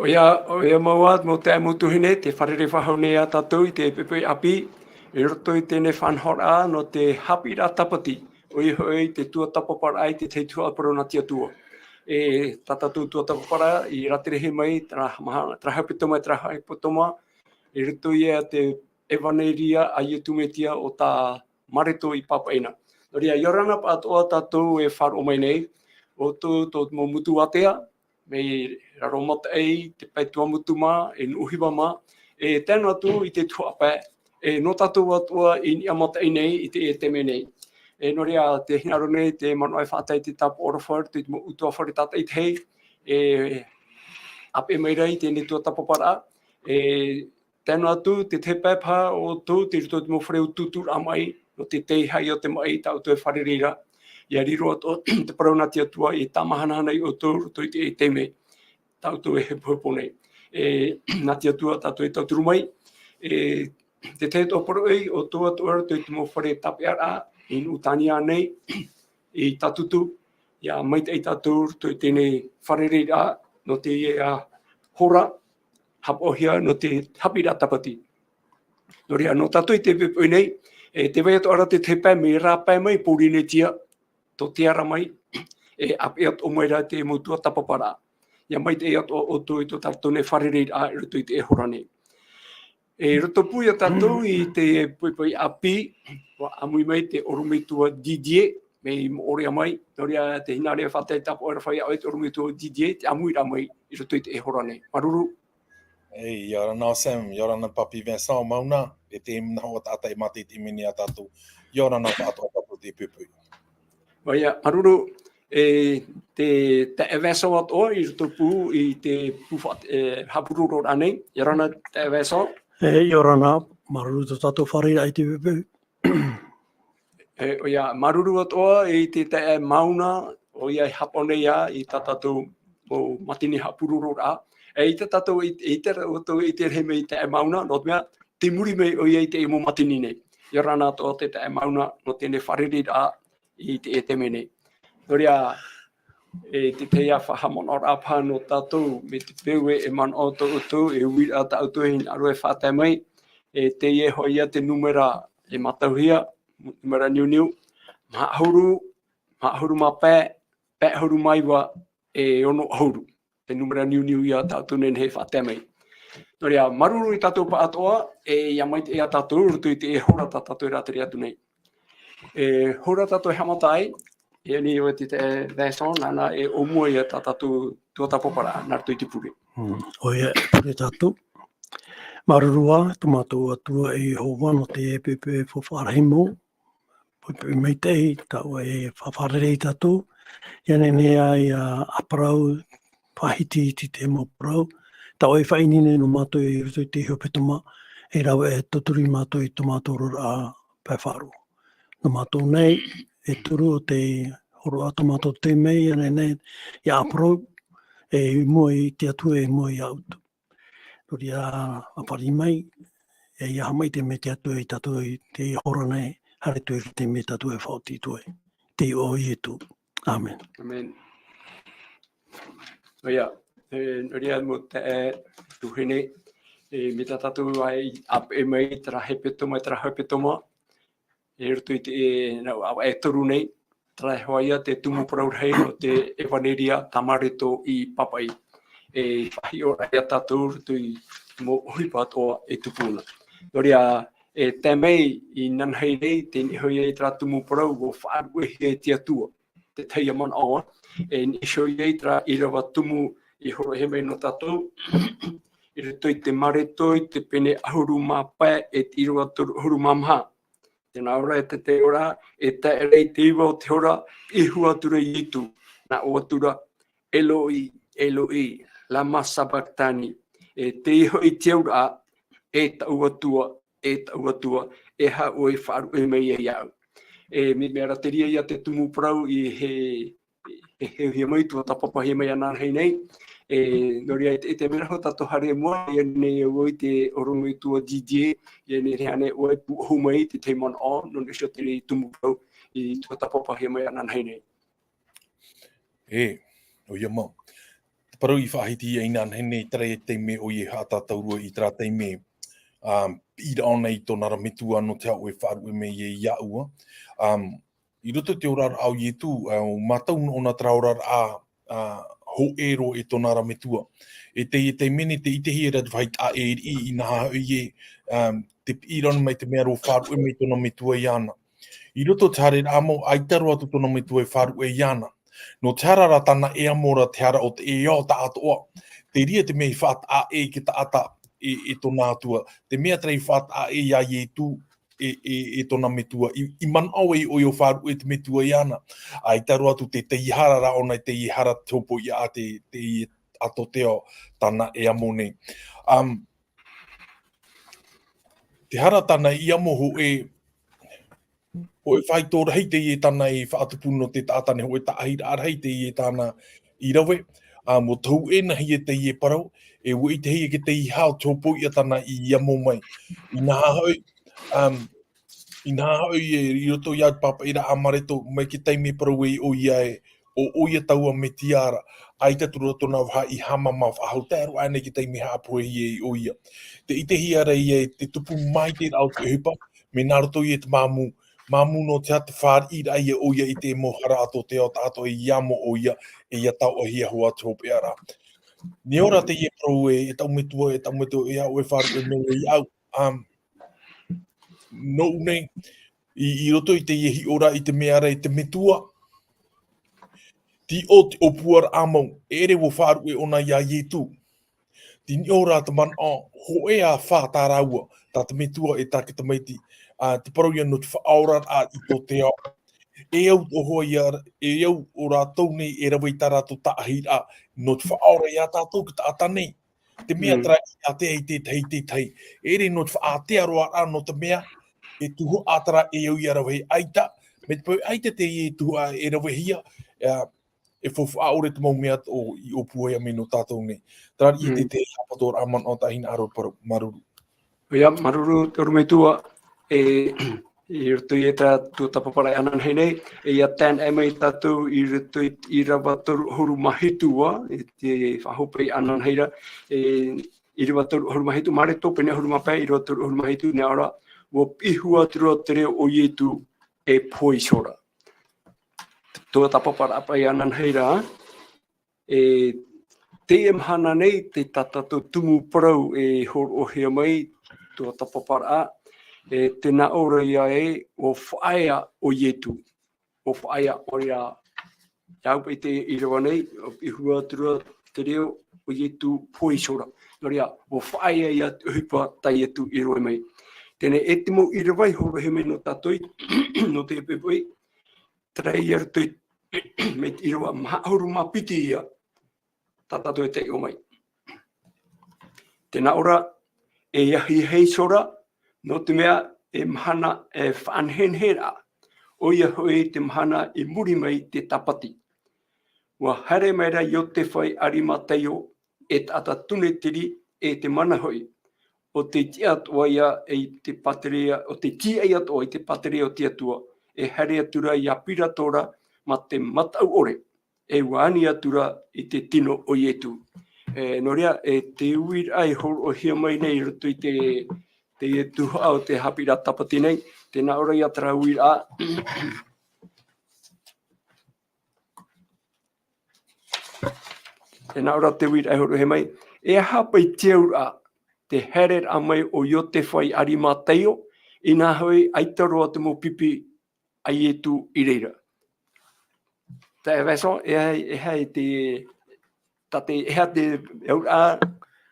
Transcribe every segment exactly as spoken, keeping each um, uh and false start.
ʻOia, ʻoia mau ā, mau taeaʻe, mau tuahine, tē fārerei faʻahou nei ā tātou i te poʻipoʻi ʻāpī, i roto i teie faʻanahoraʻa nō te haʻapiʻiraʻa tāpati, ʻoia hoʻi te tuatāpaparaʻa i te tahi tuhaʻa parau nā te Atua. E tā tātou tuatāpaparaʻa i rātere mai, terā mahana, terā hepetoma, terā hepetoma, i roto ia i te ʻevaneria a Iesu Mesia ʻo tā Mareko i pāpaʻi na. Nō reira, ʻia ora na pāʻatoʻa tātou e faʻaroʻo mai nei, ʻoutou tō te mau motu ātea, mai Raromataʻi, te pae Tuamotu mā, e Nuʻuhiva mā, e tae noa atu i te tuhaʻa pae, e nō tātou atoʻa i niʻa mataʻi nei i teie taime nei. E nō reira, tē hinaʻaro nei te manaʻo e faʻatae i te tāpaʻo aroha i te mau ʻutuāfare tātaʻitahi, e ʻāpeʻe mai ra i teie tuatāpaparaʻa, e tae noa atu te tahi pae paha ʻoutou i roto i te mau fare utuuturaʻa maʻi, nō te teiaha o te maʻi tā ʻoutou e fārerei ra, ʻia riro atoʻa te parau nā te Atua e tāmahanahana ia ʻoutou i roto i teie taime tā ʻoutou e hepohepo nei. E, nā te Atua tātou e tauturu mai, e, te tahi atoʻa parau ʻoutou atoʻa i roto i te mau fare tāpeʻaraʻa, i Nuʻutania nei, i Tātutu, ʻia maitaʻi tātou i roto i teie fārereiraʻa, nō teie hora, haʻapaʻohia nō te haʻapiʻiraʻa tāpati. Nō reira, nō tātou i teie poʻipoʻi nei, e tē vai atoʻa ra te tahi pae mai Rapa mai Pōrīnetia, tō Te Ara mai, e ʻāpeʻe atoʻa mai ra te mau tuatāpaparaʻa. ʻIa maitaʻi atoʻa ʻoutou i tō tātou nei fārereiraʻa i roto i teie hora nei. E roto pū ia tātou i te poʻipoʻi ʻāpī, ʻua ʻāmui mai te ʻorometua Didier, mai Moʻorea mai, nō reira tē hinaʻaro e faʻatae tāpaʻo aroha ia ʻoe te ʻorometua Didier, te ʻāmuiraʻa mai i roto i teie hora nei. Māuruuru. E, ʻia ora na Sam, ʻia ora na Papi Vincent, Mauna, e te manaʻo tātaʻi mā te taime nei ia tātou, ʻia ora na pāʻatoʻa tātou i te poʻipoʻi. ʻOia, māuruuru, e te taeaʻe Vincent atoʻa i roto pū i te pū fa-, e, haʻapurororaʻa nei, ʻia ora na taeaʻe Vincent. E, ʻia ora na, māuruuru tō tātou fārereiraʻa i te poʻipoʻi. E, ʻoia, māuruuru atoʻa i te taeaʻe Mauna, ʻoia e haʻapaʻo nei ā i tā tātou mau mātini haʻapurororaʻa. E, ʻaita tātou i, i te, ʻoutou i ʻite rahi mai i te taeaʻe Mauna, nō te mea, tei muri mai ʻoia i te mau mātini nei. ʻIa ora na atoʻa te taeaʻe Mauna, nō teie fārereiraʻa i teie taime nei. Nō reira, e te tahi faʻahaʻamanaʻoraʻa paha nō tātou, mai te peu e, e manaʻo atoʻa ʻoutou, e uiraʻa tā ʻoutou e hinaʻaro e faʻatae mai, e teie hoʻi ia te nūmera e mātauhia, nūmera niuniu, maha ʻahuru, maha ʻahuru mā pae, pae ʻahuru mā iva, e ono ʻahuru. Te nūmera niuniu ia tā ʻoutou e nehenehe e faʻatae mai. Nō reira, māuruuru ia tātou pāʻatoʻa, e ʻia maitaʻi ia tātou i roto i teie hora tā tātou e rātere atu nei. E hora tātou e haʻamata ai, e ani ʻoe te taeaʻe Vincent, nāna e ʻōmua ia tā tātou tuatāpaparaʻa, nā roto i te pure. Mm, ʻoia, pure tātou. Māuruuru ā, tō mātou Atua e Iehova, nō te poʻipoʻi faufaʻa rahi mau, poʻipoʻi maitaʻi, tā ʻoe e faʻafārerei tātou, ʻia nehenehe ā ʻia ʻāparau, faʻahitihiti te mau parau, tā ʻoe e faʻaineine nō mātou i roto i te hepetoma, e rave e tauturu ia mātou i tō mātou oraraʻa pae faʻaroʻo. Nō mātou nei, e toru o te hōroʻa tō mātou taime, ʻia nehenehe, ʻia ʻāparau, e mua i te Atua, e mua ia ʻoutou. Nō reira, ʻāpī mai, e ʻia haʻamaitaʻi mai te Atua ia tātou i teie hora nei, haere atu i te taime tātou e faʻaoti atu ai. Te iʻoa o Ietu. ʻĀmene. ʻĀmene. ʻOia, e, nō reira mau taeaʻe, e, tuahine, e, mai tā tātou e ʻāpeʻe mai, terā hepetoma, terā hepetoma, i roto i te, e, nā, ʻāvaʻe e toru nei, terā hoʻi ia te tumu parau rahi nō te ʻEvaneria tā Mareko i pāpaʻi. E faʻahiʻoraʻa ia tātou i roto i te mau ʻohipa atoʻa e tupu na. Nō reira, e tae mai inanahi nei, tei niʻa hoʻi ia i terā tumu parau, ʻua faʻaruʻehia e te Atua te tahi manaʻo, e niʻa iho ia i terā ʻīrava tumu i hōroʻahia mai nō tātou, i roto i te Mareko, i te pene ʻahuru mā pae, e te ʻīrava toru ʻahuru mā maha. Tē nā ʻō ra e te, te ora, e tae ra i te iva o te hora, i hua atu ra Ietu, nā ʻō atu ra, Eloi, Eloi, lama sabachthani, e teie hoʻi te auraʻa, e taʻu Atua, e taʻu Atua, e aha ʻoe i faʻaruʻe mai ai iāʻu. E, mea, mea rātere ia te tumu parau i he, e, e, e hia mai, tuatāpapahia mai inanahi nei. E, nō reira, e te, e te mea ra hoʻi tātou haere i mua, ʻia nehenehe ʻoe te ʻorometua Didier, ʻia nehenehe ānei ʻoe e pūʻohu mai i te tahi manaʻo, nō niʻa iho i te tumu parau i tuatāpapahia mai inanahi nei. E, ʻoia mau. parau i faʻahiti ai nā nei, terā e taime ʻoia e haʻatātaurua i terā taime, um, i rāʻau nei tōna ra metua nō te haʻu e faʻaruʻe mai ia iāʻu. Um, i roto i te oraraʻa o Ietu, uh, mātau nō ʻōna terā oraraʻa, uh, hōʻē roa e tōna ra metua. E teie taime nei, tē ʻitehia ra te vāhi taʻa ʻē riʻi, inaha hoʻi e, um, tē piʻi ra mai te mea rō faʻaruʻe mai tōna metua iāna. I roto i te haereraʻa mau, ʻaita roa atu tōna metua e faʻaruʻe iāna. Nō te aha rā tāna e amo ra, te aha rā ʻo te e ao taʻatoʻa. Terā te mea i faʻataʻa ʻē i te taʻata e, e tōna Atua. Te mea terā i faʻataʻa ʻē iā Ietu e, e, e tōna metua. I, i manaʻo ai ʻoia ʻo faʻaruʻe te metua iāna. ʻAita roa atu te, te hara rā ʻōna, te hara te hopoiʻa a te, te, a tō te ao tāna e amo nei. Um, te hara tāna i amo hōʻē, hōʻē faito rahi teie tāna i faʻatupu nō te taʻata nei, hōʻē taʻahiraʻa rahi teie tāna i rave, ā, ʻua tohu ʻē nā hea teie parau, e ʻua ʻitehia e te hau te hopoiʻa tāna i amo mai. Inaha hoʻi, um, inaha hoʻi e, i roto i te pāpaʻiraʻa a Mareko, mai te taime parau ai ʻoia e, ʻo ʻoia taua Metia ra, ʻaita atu ra tōna vāhi i haʻamāmā faʻahou, tae roa ānei i te taime haʻapohehia ai ʻoia. Tē ʻitehia ra ïa e te tupu maitaʻi ra o te ʻohipa, mea nā roto ïa i te māmū, māmū nō te aha? Tē fāriʻi ra ïa ʻoia i te mau hara a tō te ao taʻatoʻa i amo ʻoia, e ʻia taoʻahia hoʻi te hopeʻa ra. Nō reira teie parau e, e taʻu metua, e taʻu metua, e au e faʻaruʻe mai iāʻu, um, nōʻu nei, i, i roto i teie hiʻoraʻa i te mea ra i te metua, tei ʻō te ʻōpuaraʻa mau, e ʻere ʻua faʻaruʻe ʻōna iā Ietu. Tei niʻa ra te manaʻo, hōʻē ā fā tā rāua, tā te metua e tā te tamaiti, ā, te parau ïa nō te faʻaoraraʻa i tō te ao. E au atoʻa ïa, e au ʻo rātou nei e rave i tā rātou taʻahiraʻa, nō te faʻaora iā tātou te taʻata nei. Te mea terā i ātea i te tahi, te tahi. E ʻere nō te faʻaātea roa rā, nō te mea, e tuhaʻa terā e au ïa rave ʻaita. Mai te peu ʻaita teie tuhaʻa e ravehia, ā, e faufaʻa ʻore te mau mea o, i ʻōpua ïa mai nō tātou nei. Terā ïa te, te haʻapatoʻaraʻa manaʻo tā hinaʻaro parau, māuruuru. ʻOia, māuruuru, te ʻorometua, e, i roto i tā tuatāpaparaʻa ananahi nei, e ʻia tae noa mai tātou i roto i, ʻīrava toru ʻahuru mā hitu ā, i te faʻahopeʻa ananahi ra, e, ʻīrava toru ʻahuru mā hitu, Mareko pene ʻahuru mā pae, ʻīrava toru ʻahuru mā hitu, nā ʻō ra, ʻua piʻi hua atu ra te reo o Ietu, e pohe iho ra. Tuatāpaparaʻa paʻi ananahi ra, e, teie mahana nei, tei tā tātou tumu parau e hōroʻahia mai, tuatāpaparaʻa, e, tē nā ʻō ra ïa ē, ʻua faʻaea ʻo Ietu. ʻUa faʻaea, ʻoia, i te ʻīrava nei, ʻua piʻi hua atu ra te reo o Ietu pohe iho ra. Nō reira, ʻua faʻaea ïa te ʻohipa tā Ietu i rave mai. Teie nei e te mau ʻīrava i hōroʻahia mai nō tātou, nō te poʻipoʻi, terā ïa i roto i, mai te ʻīrava maha ʻahuru mā piti ïa, tā tātou e taiʻo mai. Tē nā ʻō ra, e ahiahi iho ra, nō te mea e mahana e faʻanehenehe ra, ʻoia hoʻi te mahana i muri mai te Tāpati. ʻUa haere mai ra Iotefa i Arimataio, e taʻata Tunetiri, e te mana hoʻi, ʻo tei tiʻa atoʻa ïa i te pātireia, ʻo tei tīaʻi atoʻa i te pātireia o te Atua, e haere atu ra iā Pirato ra, mā te mataʻu ʻore, e ʻua ani atu ra i te tino o Ietu. E, nō reira, e te uiraʻa i hōroʻahia mai nei i roto i te, te tuhaʻa o te haʻapiʻiraʻa Tāpati nei, tē nā ʻō ra ïa terā uiraʻa. Tē nā ʻō ra te uiraʻa i hōroʻahia mai, e aha paʻi te auraʻa, te haereraʻa mai o Iotefa i Arimataio, inaha hoʻi ʻaita roa te mau pipi a Ietu i reira. Taeaʻe Vincent, e aha, e aha te, tā te, e aha te auraʻa,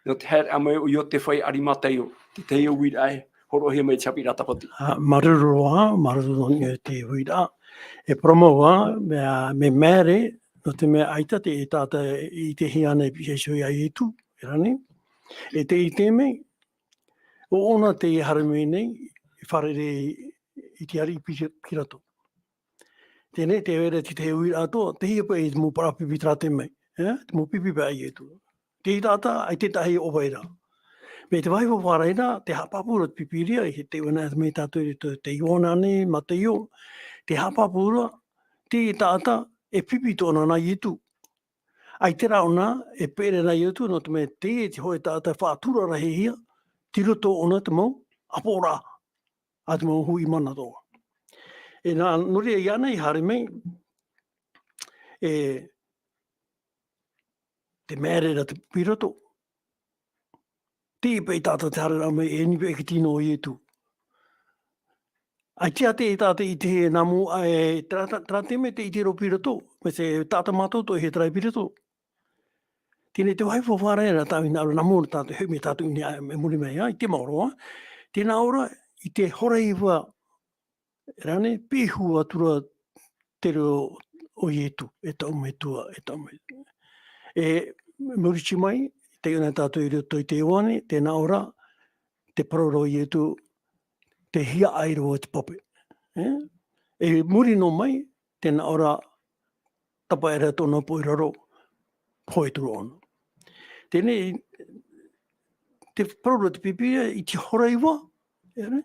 nō te haereraʻa mai o Iotefa i Arimataio, te tahi uiraʻa e hōroʻahia mai te haʻapiʻiraʻa Tāpati. Ā, māuruuru ā, māuruuru nō niʻa i te uiraʻa. E parau mau ā, mea, mea māere, nō te mea ʻaita te, e taʻata i ʻitehia ana e piʻi iho iā Ietu, e rā nei. E te ʻite mai, ʻo ʻōna tei haere mai nei, e fārerei i te ariʻi Pi-, Pirato. Teie nei, tē vai ra te tahi uiraʻa atoʻa, te hia paʻi te mau parau pipi terā taime, e? Te mau pipi paʻi a Ietu. Te taʻata, ʻaita e tahi ʻōvaʻe ra. Mai te vāhi faufaʻa ra, tē haʻapāpū ra te Pīpīria, e taiʻo anaʻe mai tātou i te, te Ioane nei, Mataio, tē haʻapāpū ra, te taʻata, e pipi tōna nā Ietu. ʻAita rā ʻōna e pēʻere nei atu, nō te mea teie te hōʻē taʻata faʻaturarahihia, tei roto ʻōna te mau ʻāpoʻoraʻa a te mau hui mana atoʻa. E nā, nō reira iāna i haere mai, e, te mea ra te piroto. Teie paʻi taʻata te haere mai, e ʻimi paʻi i te tino o Ietu. ʻAita teie taʻata i ʻite nā mua, e, terā, terā taime tē ʻite ra piroto, mai te taʻata mātou tō e terā piroto. Teie te vāhi faufaʻa ra, tāʻu i hinaʻaro nā mua tātou e hoʻi mai tātou i ʻō nei, e muri mai, ā, i te maoro, ā. Tē nā ʻō ra, i te hora iva, rā nei, piʻi hua atu ra te reo o Ietu, e taʻu Metua, e taʻu Metua. E, muriti mai, tei ʻō nei tātou i roto i te Ioane, tē nā ʻō ra, te parau ra o Ietu, te hiaʻai roa te pape. E? E muri noa mai, tē nā ʻō ra, tapaʻe ra tōna poʻi raro, pohe atu ra ʻōna. Teie, te parau ra te Pīpīria, i te hora iva, e?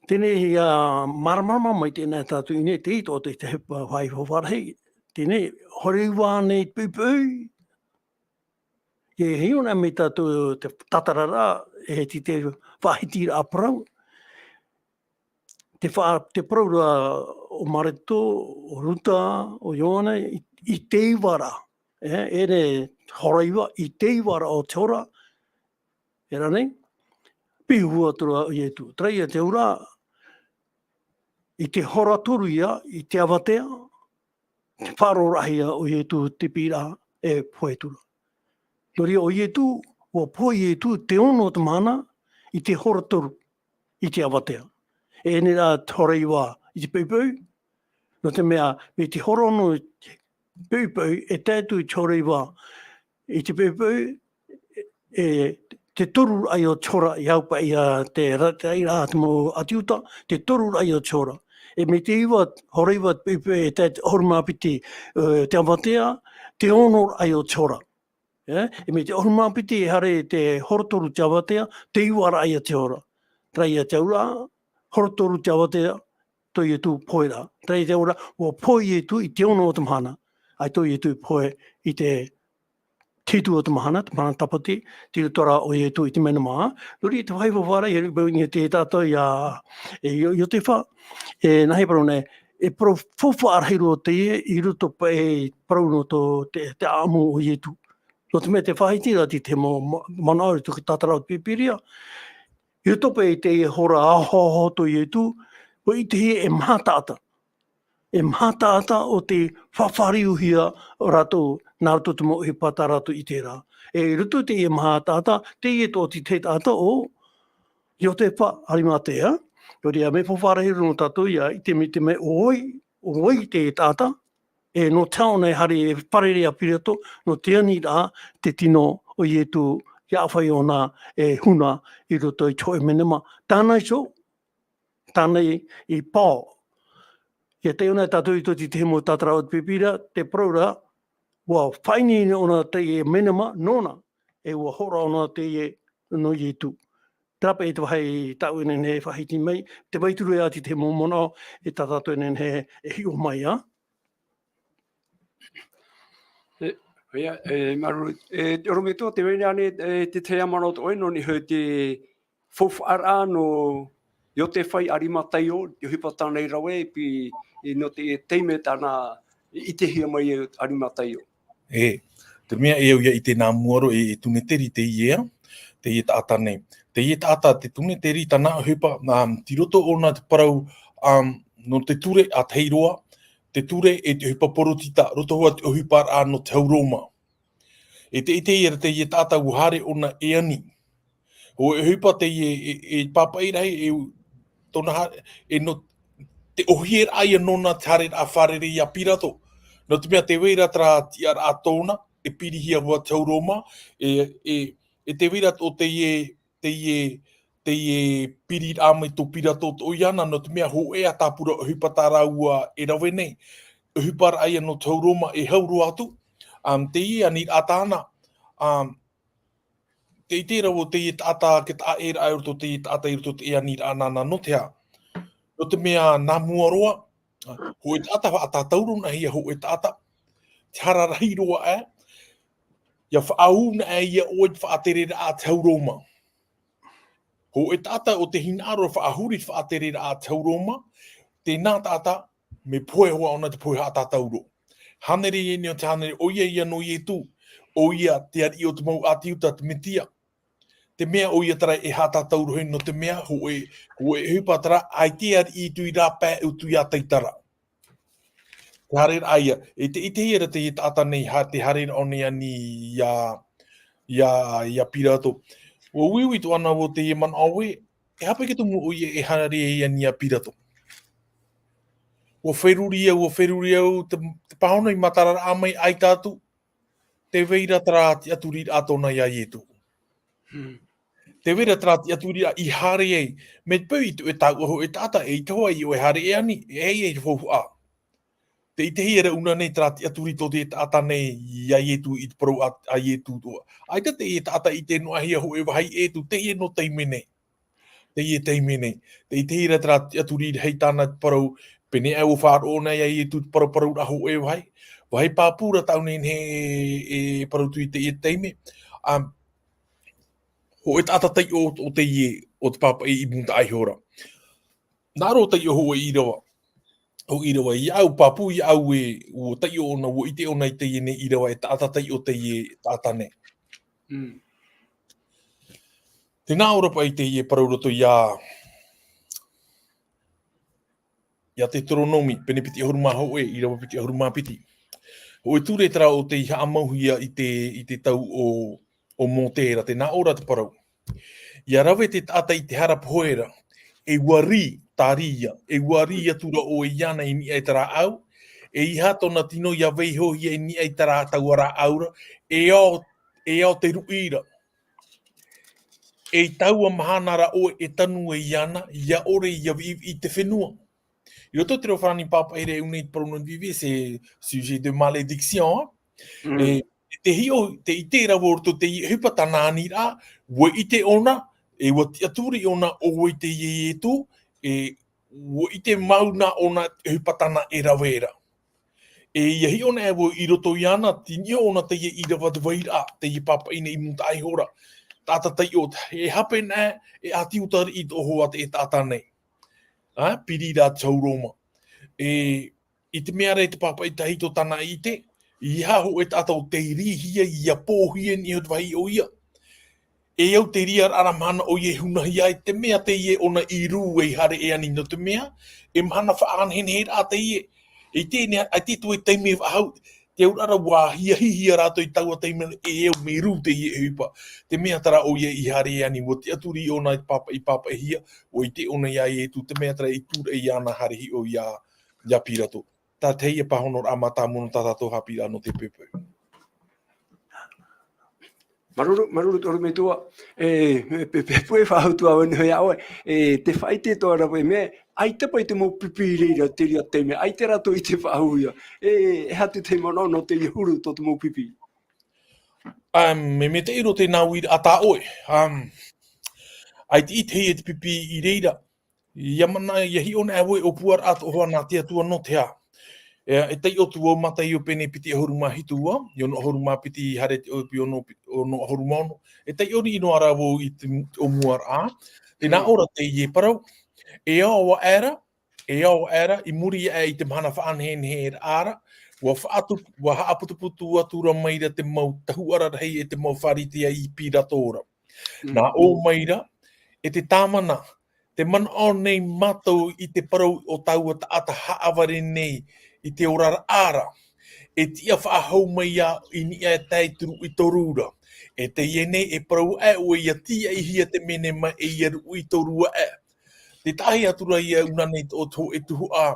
Teie, ʻia māramarama mai teie tātou i ʻō nei, te ito o te, te hepa vai ho varahi. Teie, hora iva nei poʻipoʻi. E hiʻo na mai tātou te tātararaʻa, e te, te faʻahitiraʻa parau. Te fa-, te parau ra o Mareko, o Ruta, o Ioane, i, i te iva ra. E, e nei hora iva, i te iva ra o te hora. E rā nei, piʻi hua atu ra o Ietu. Terā ia te auraʻa, i te hora toru ia, i te avatea, te faʻaroʻoraʻahia o Ietu te piʻiraʻa e pohe atu ra. Nō reira o Ietu, ʻua pohe Ietu te ono o te mahana, i te hora toru, i te avatea. E nei rā te hora iva i te poʻipoʻi, nō te mea, mai te hora ono i te poʻipoʻi, e tae atu i te hora iva i te poʻipoʻi, e, te toru raʻa ia o te hora, i au paʻi ia te ra-, te raʻi ra te mau ʻĀti Iuta, te toru raʻa ia o te hora. E mai te iva, hora iva te poʻipoʻi, e tae te ʻahuru mā piti, e, te avatea, te ono raʻa ia o te hora. E, e mai te ʻahuru mā piti e haere te hora toru te avatea, te iva raʻa ia te hora. Terā ia te auraʻa, hora toru te avatea, tō Ietu pohe ra. Terā ia te auraʻa, ʻua pohe Ietu i te ono o te mahana. ʻAita tō Ietu i pohe i te hitu o te mahana, te mahana tāpati, tei roto ra o Ietu i te mea nō mā. Nō reira te vāhi faufaʻa ra, e riro mai te tātou ia, e, Io-, Iotefa, e, nāhea parau nei, e parau faufaʻa rahi roa teie, i roto paʻi parau nō tō te, te ʻāʻamu o Ietu. Nō te mea te faʻahiti ra te, te mau ma-, manaʻo i te tātararaʻa o te Pīpīria, i roto paʻi i te hora ahoaho tō Ietu, ʻua ʻitehia e maha taʻata. E maha taʻata ʻo tei faʻafāriuhia rātou, nā roto te mau ʻohipa tā rātou i terā. E i roto i teie maha taʻata, teie tō te, te taʻata ʻo Iotefa Arimatea, nō reira mea faufaʻa rahi roa nō tātou ia ʻite mai te mea ʻo vai, ʻo vai te taʻata, e nō te aha ʻōna e haere e fārerei ia Pirato, nō te aniraʻa te tino o Ietu, ʻia ʻāfaʻi ʻōna e huna i roto i te hōʻē menema. Tāna iho, tāna i, i pao. ʻIa taiʻo na tātou i roto i te mau tātararaʻa o te Pīpīria, te parau ra, ʻua faʻaineine ʻōna teie menema nōna, e ʻua hōroʻa ʻōna teie nō Ietu. Terā paʻi te vāhi tāʻu e nehenehe e faʻahiti mai, tē vai atu ra ʻoe i te mau manaʻo, e tā tātou e nehenehe e hiʻo mai, ā? E, ʻoia, e, māuruuru, e, te ʻorometua, tē vai ra ānei, e, te tahi manaʻo tō ʻoe, nō niʻa i te faufaʻaraʻa nō Iotefa i Arimataio, te ʻohipa tāna i rave, e pī, e, nō te taime tāna i ʻitehia mai e Arimataio. E, te mea e au ia ʻite nā mua roa e, e Tuneteri teie, teie taʻata nei. Teie taʻata te Tuneteri tāna ʻohipa, um, tei roto ʻōna te parau, um, nō te ture ʻa tahi roa, te ture e te ʻohipa poritita, roto hoʻi te ʻohiparaʻa nō te hau Roma. E te, e te, e te, e taʻata ʻua haere ʻōna e ani. ʻO e ʻohipa teie, e, e pāpaʻi rahi, e u-, tōna ha-, e nō te ʻōhieraʻa ia nōna te haereraʻa fārerei ia Pirato. Nō te mea tē vai ra terā tiʻaraʻa tōna, e pirihia hoʻi te hau Roma, e, e, e tē vai ra tō teie, teie, teie piriraʻa mai tō Pirato tō ʻoia na, nō te mea hōʻē ā tāpura ʻohipa tā rāua e rave nei. ʻOhiparaʻa ia nō te hau Roma e hau roa atu. Um, teie aniraʻa tāna, um, te ʻite ra ʻo teie taʻata, ke taʻa ʻē ra i roto teie taʻata i roto teie aniraʻa nāna, nō te aha? Nō te mea nā mua roa, hōʻē taʻata, faʻatātaurahia hōʻē taʻata. te hara rahi roa ʻā, ʻia faʻaū na ʻā ia ʻoe te faʻatereraʻa a te hau Roma. Hōʻē taʻata ʻo tē hinaʻaro faʻahuri te faʻatereraʻa a te hau Roma, tēnā taʻata, mea pohe hoʻi ʻōna te pohe haʻatātauro. Hānere i ʻō nei o te hānere, ʻoia ia nō Ietu, ʻoia te ariʻi o te mau ʻāti Iuta, te Metia. Te mea ʻoia terā e haʻatātauro hoʻi nō te mea, hōʻē, hōʻē ʻohipa terā, ʻaita e ariʻi atu i rāpae atu ia taitara. Te haereraʻa ia, e te, i te hia ra teie taʻata nei, ha, te haereraʻa ʻōna i ani ia, ia, ia Pirato. ʻUa uiui atoʻa na vau i teie manaʻo ē, e aha paʻi te tumu ʻoia e haere ai i ani ia Pirato. ʻUa feruri au, ʻua feruri au, te, te pāhono i matara raʻa mai ʻaita atu, tē vai ra terā tiʻaturiraʻa tōna ia Ietu. Hmm. Tē vai ra terā tiʻaturiraʻa i haere ai, mea peu i te, e tāua hōʻē taʻata, eʻita hoʻi ʻoe e haere e ani, e ai ai te faufaʻa. Te, i te hia ra ʻōna nei terā tiʻaturi tō te taʻata nei ia Ietu i te parau a, a Ietu atoʻa. ʻAita teie taʻata i ʻite noa hia hōʻē vāhi Ietu, teie nō taime nei. Teie taime nei. Te, i te hia ra terā tiʻaturi rahi tāna te parau, pēnei aʻe ʻua faʻaroʻo na ia Ietu te paraparauraʻa hōʻē vāhi. Vāhi pāpū ra tāʻu nei e, e parau atu i teie taime. Um, hōʻē taʻata taiʻo o, o teie, o te pāpaʻi i Mūtaʻa Iho ra. Nā roto i hōʻē ʻīrava. ʻO ʻīrava, ia au pāpū, ia au ē, ʻua taiʻo ʻōna, ʻua ʻite ʻōna i teie nei ʻīrava e taʻata taiʻo teie taʻata nei. Mm. Tē nā ʻō ra paʻi teie parau roto ia, ia Teuteronome, pene piti ʻahuru mā hōʻē, ʻīrava piti ʻahuru mā piti. Hōʻē ture terā ʻo tei haʻamauhia i te, i te tau o, o Mōte ra, tē nā ʻō ra te parau. ʻIa rave te taʻata i te hara pohe ra, e ʻua rī, tā rī ia, e ʻua rī atu ra ʻoe iāna i niʻa i te rāʻau, ʻeiaha tōna tino ʻia vaihohia i niʻa i tā rātou rāʻau ra, e ao, e ao te ruʻi ra. E i taua mahana ra ʻoe e tanu ai iāna, ʻia ʻore ʻia viʻiviʻi te fenua. I roto i te reo farāni pāpaʻi ra e ʻō nei te parau nō viʻiviʻi, c'est sujet de malédiction, hein? Mm. E, e te hiʻo, tē ʻite ra vau i roto i teie ʻohipa tāna aniraʻa, ʻua ʻite ʻōna, e ʻua tiʻaturi ʻōna ʻo vai teie Ietu, e ʻua ʻite mau na ʻōna te ʻohipa tāna e rave ra. E ʻia hiʻo na ʻā vau i roto iāna, tei niʻa ʻōna teie ʻīrava te vairaʻa, teie pāpaʻi nei i Mūtaʻa Iho ra. Taʻata taiʻo, e hape na, e ʻāti Iuta riʻi atoʻa hoʻi te taʻata nei. Ā, piri ra te hau Roma. E, i te mea ra i te pāpaʻi tahito tāna i ʻite, ʻeiaha hōʻē taʻata ʻo tei rīhia, ʻia pōhia i niʻa i te vāhi ʻoia. E au te reira ra mahana ʻoia e hunahia ai te mea teie ʻōna i rū e haere e ani nō te mea, e mahana faʻanehenehe ra teie. E teie nei, ʻaita e tuai taime faʻahou, te auraʻa ra ʻua hiahihia rātou i taua taime ra, e au mea rū teie ʻohipa. Te mea terā ʻoia i haere e ani, ʻua tiʻaturi ʻōna i te pāpaʻi, pāpaʻihia, ʻua ʻite ʻōna ia Ietu, te mea terā i tūraʻi iāna haere hiʻo ia, ia Pirato. Tā teie pāhonoraʻa mātāmua nō tā tātou haʻapiʻiraʻa nō te peu. Māuruuru, māuruuru te ʻorometua. E, pe, pe, pue faʻahou atu vau nei ia ʻoe. E, te faʻaʻite atoʻa ra vau e mea, ʻaita paʻi te mau pipi i reira i te reira taime, ʻaita rātou i te faʻahouhia. E, e aha atu te manaʻo nō teie huru tō te mau pipi? Um, e mea te ʻiro tēnā uiraʻa tā ʻoe. Um, ʻaita i ʻite e te pipi i reira. ʻIa mana, ʻia hiʻo na ʻā vau e ʻōpuaraʻa atoʻa hoʻi nā te Atua nō te aha. E, e taiʻo atu vau Mataio pene piti ʻahuru mā hitu ā, i ono ʻahuru mā piti i haere te ʻohipa i ono, ono ʻahuru mā ono. E taiʻo riʻi noa ra vau i te, te ʻōmuaraʻa. Tē nā Mm. ʻō ra teie parau, e ao aʻera, e ao aʻera, i muri aʻe i te mahana faʻaneheneheraʻa ra, ʻua faʻatu-, ʻua haʻaputuputu atu ra mai ra te mau tahuʻa rahi e te mau Pharisea i Pirato ra. Mm. Nā ʻō mai ra, e te Tamana, tē manaʻo nei mātou i te parau o taua taʻata haʻavare nei i te oraraʻa ra. E tiʻa faʻahou mai ia i niʻa e tae i te ruʻi toru ra. E teie nei e parau aʻe ʻoe ʻia tīaʻihia te menema e ʻia ruʻi toru aʻe. Te tahi atu ra ia ʻōna nei o te hōʻē tuhaʻa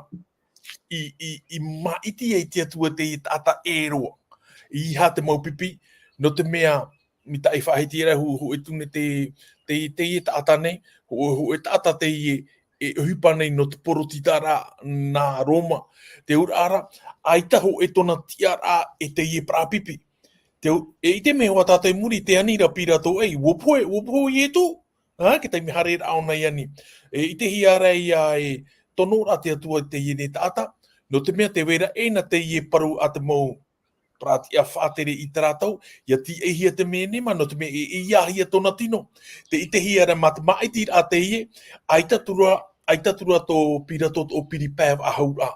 i, i, i māʻiti ai te Atua teie taʻata ʻē roa. ʻEiaha te mau pipi, nō te mea, mai tā ʻoe i faʻahiti ra, hō-, hōʻē tune te, te, teie taʻata nei, hō-, hōʻē taʻata teie e ʻohipa nei nō te porotitaraʻa nā Roma. Te auraʻa ra, ʻaita hōʻē tōna tiʻaraʻa e teie parau pipi. Te au-, e ʻite mai hoʻi tātou i muri, tē ani ra Pirato ē, ʻua pohe, ʻua pohe Ietu, ā, te taime haereraʻa ʻōna i ani. E ʻitehia ra ïa e tonoraʻa te Atua i teie nei taʻata, nō te mea tē vai ra ʻē na teie parau a te mau parau tiʻa faʻatere i tā rātou, ia tīaʻihia te menema, nō te mea e, e ʻeiaʻahia tōna tino. Tē ʻitehia ra mā te māʻitiraʻa teie, ʻaita atu ra, ʻaita atu ra tō Pirato tō piri pae faʻahouraʻa.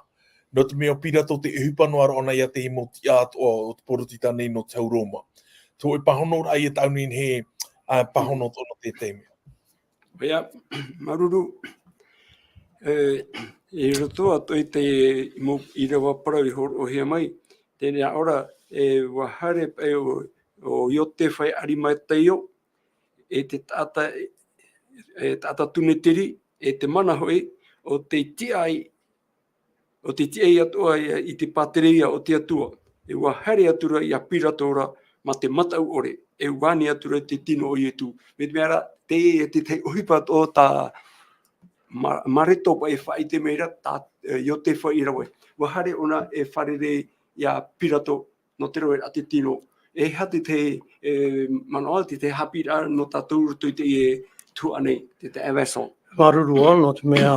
Nō te mea ʻo Pirato tē ʻohipa noa ra ʻōna ia te mau tiʻa atoʻa o te porotita nei nō te hau Roma. Tō e pāhonoraʻa ia tāʻu nei he, ā, pāhono tōna te taime. ʻOia, māuruuru, e, i roto atoʻa i te mau ʻīrava parau i hōroʻahia mai, tē nā ʻō ra, e, ʻua haere paʻi ʻo, ʻo Iotefa e Arimataio, e te taʻata, e, taʻata Tunetiri, e te mana hoʻi, ʻo tei tiʻa ai, ʻo tei tiʻa ai atoʻa ia i te pātereia o te Atua. E ʻua haere atu ra ia Pirato ra mā te mataʻu ʻore, e ʻua ani atu ra i te tino o Ietu. Mai te mea ra, teie te tahi ʻohipa atoʻa tā Ma-, Mareto paʻi e faʻaʻite mai ra, tā, e, Iotefa i rave. ʻUa haere ʻōna e fārerei ia Pirato, nō te raveraʻa te tino. E aha te, te, e, manaʻo, te, te haʻapiʻiraʻa nō tātou i roto i teie tuhaʻa nei, te, te Evanelia. Māuruuru ā, nō te mea,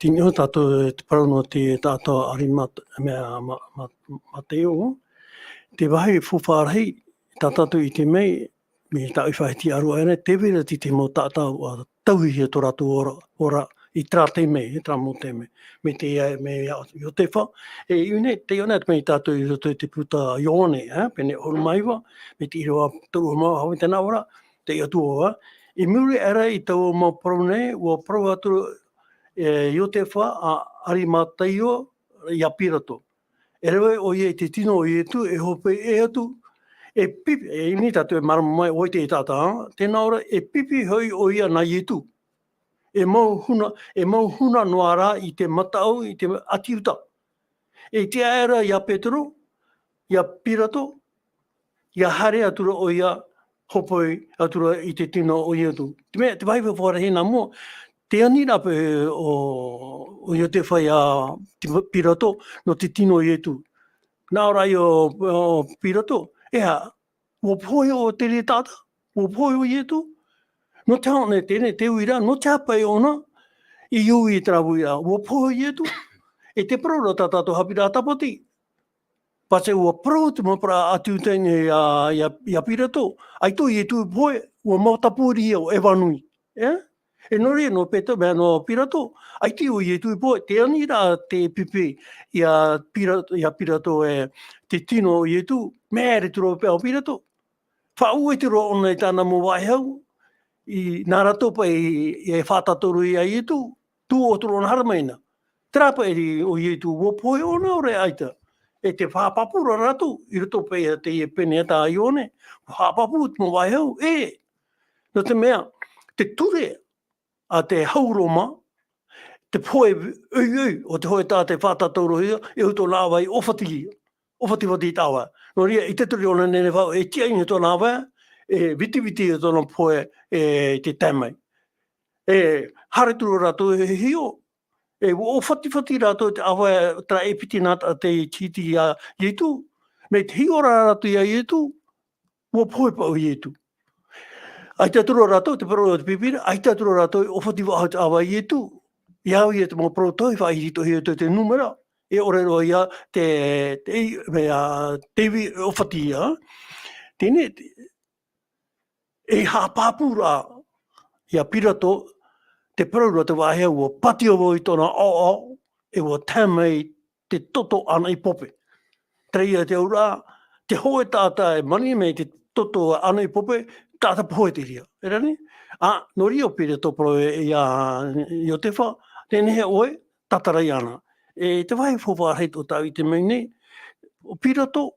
tino tātou e te parau nō te taʻata Arimat-, mea, ma-, ma-, Mateo. Te vāhi faufaʻa rahi, tā tātou i ʻite mai, mai tāʻu i faʻahiti ʻāruʻa nei, tē vai ra te, te mau taʻata, ʻua tauhihia tō rātou ora, ora, i terā taime, i terā mau taime. Mai te, mai Iotefa, e, i ʻō nei, tē ʻite nei mai tātou i roto i te puta Ioane, e, pene ʻahuru mā iva, mai te ʻīrava toru mā vaʻu, tē nā ʻō ra, te Atua, i muri aʻe ra i taua mau parau nei, ʻua parau atu, e, Iotefa a Arimataio ia Pirato. E rave ʻoia i te tino o Ietu, e hopeʻa atu, e pipi, e i ʻō nei tātou e mārama mai, ʻo vai te taʻata, tē nā ʻō ra, e pipi hoʻi ʻoia nā Ietu. E mau huna, e mau huna noa rā i te mataʻu, i te ʻāti Iuta. E tiʻa aʻe ra ia Petero, ia Pirato, ia haere atu ra ʻoia, hopoi atu ra i te tino o Ietu. Te mea, te vāhi faufaʻa rahi nā mua, tē ani ra paʻi ʻo, ʻo Iotefa ia Pirato, nō te tino o Ietu. Nā ʻō ra ia ʻo, ʻo Pirato, e aha, ʻua pohe ʻo te reira taʻata, ʻua pohe ʻo Ietu. Nō te aha ʻōna e teie nei, te uiraʻa, nō te aha paʻi ʻōna i ui i terā uiraʻa, ʻua pohe ʻo Ietu. E te parau ra tā tātou haʻapiʻiraʻa tāpati. Pāʻati ʻua parau te mau parau ʻāti Iuta nei ia, ia, ia Pirato, ʻaita ʻo Ietu i pohe, ʻua mau tāpū ia ʻo Eva nui. E? E nō reira, nō Petero, mea nō Pirato, ʻaita ʻo Ietu i pohe, tē ani ra te pipi ia Pirato, ia Pirato e te tino o Ietu, mea ʻere atu ra paʻi ʻo Pirato. Faʻaʻite roa ʻōna i tāna mau vāhi hau, i nā rātou paʻi e faʻatātoro ia Ietu, tuʻu atu ra ʻōna haere mai na. Terā paʻi ʻo Ietu, ʻua pohe ʻōna ʻaore ʻaita. E tē haʻapāpū ra rātou, i roto paʻi ia teie pene tā Ioane, ʻua haʻapāpū te mau vāhi hau, e. Nō te mea, te ture a te hau Roma, te pohe ʻoiʻoi o te hōʻē taʻata e faʻatātorohia, e ʻua tōna ʻāvae ʻōfatifati, ʻōfatifati i te ʻāvae. Nō reira, i te ture o Nineva, e tiʻa ʻino tōna ʻāvae, e vitiviti tōna pohe, e te tae mai. E haere atu ra rātou e hiʻo, e ʻua ʻōfatifati rātou i te ʻāvae, terā e piti nā taʻata i tītī ia Ietu. Mai te hiʻo ra rātou ia Ietu, ʻua pohe paʻi ʻo Ietu. ʻAita atu ra rātou, te parau o te Pīpīria, ʻaita atu ra rātou i ʻōfati faʻahou i te ʻāvae o Ietu. ʻIa au ia te mau parau tauhi faʻahitihia i te Nūmera, e ʻore roa ia te, te, mea, te ivi ʻōfati ia. Teie nei, te, e haʻapāpū ra ia Pirato, te parau ra te vāhi hau, ʻua pātiʻa vau i tōna ʻaoʻao, e ʻua tae mai te toto ʻānaʻi pope. Terā ia te auraʻa, te hōʻē taʻata e maʻiri mai te toto ʻānaʻi pope, taʻata pohe te reira. E rā nei? ʻĀ, nō reira ʻo Pirato parau ia Iotefa, nehenehe ʻoe, tātara iāna. E te vāhi faufaʻa rahi o tāʻu i ʻite mai nei, ʻo Pirato,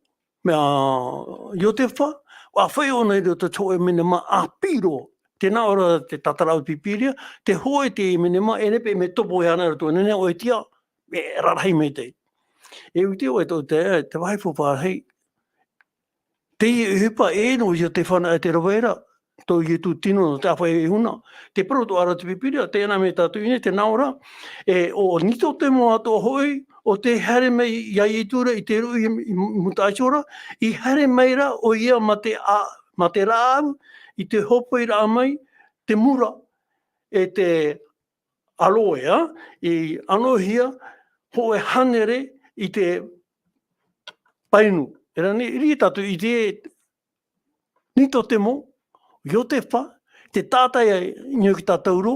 mea Iotefa, ʻua ʻāfaʻi ʻōna i roto i te hōʻē menema ʻāpī roa. Tē nā ʻō ra te tātara o te Pīpīria, te hōʻē te menema, e nehenehe paʻi mea topo iāna i roto, nehenehe ʻoe e tiʻa, e rarahi maitaʻi. E ʻite ʻoe tō te, te vāhi faufaʻa rahi. Teie ʻohipa ē nō Iotefa e te rave ra, tō Ietu tino nō te ʻāfaʻi iāna. Te parau atoʻa ra te Pīpīria, teie nei mai tātou i ʻō nei, tē nā ʻō ra, e, ʻo Nikodemo atoʻa hoʻi, ʻo tē haere mai ia Ietu ra i te ruʻi i, i, i mūtaʻa iho ra, i haere mai ra ʻoia mā te a-, mā te rāʻau, i te hōpoiraʻa mai, te mura, e te aloe, ā, i ʻanoʻihia hōʻē hānere i te painu. E rā nei, i tātou i te Nikotemo, Iotefa, te taʻata i niʻa i tā Tauro,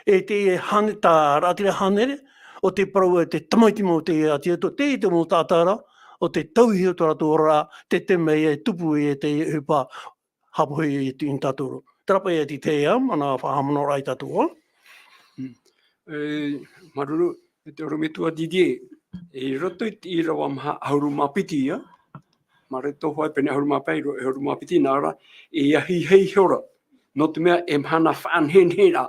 e te hāne-, tā rātira hānere, ʻo te parau e te tamaiti mau te ati atu, te, te mau taʻata ra, ʻo te tauihi o tō rātou ora, te te mea e tupu i te ʻohipa, hapohe i te in tātou. Terā paʻi e te te ia, mana whakamana ora i tātou, ā? Mm. E, māuruuru, e te ʻorometua Didier, i roto i te ʻīrava maha ʻahuru mā piti ia, Mareko hoʻi pene ʻahuru mā pae, ro-, ʻahuru mā piti nā ʻō ra, e ahiahi ihora. Nō te mea e mahana faʻanehenehe ra.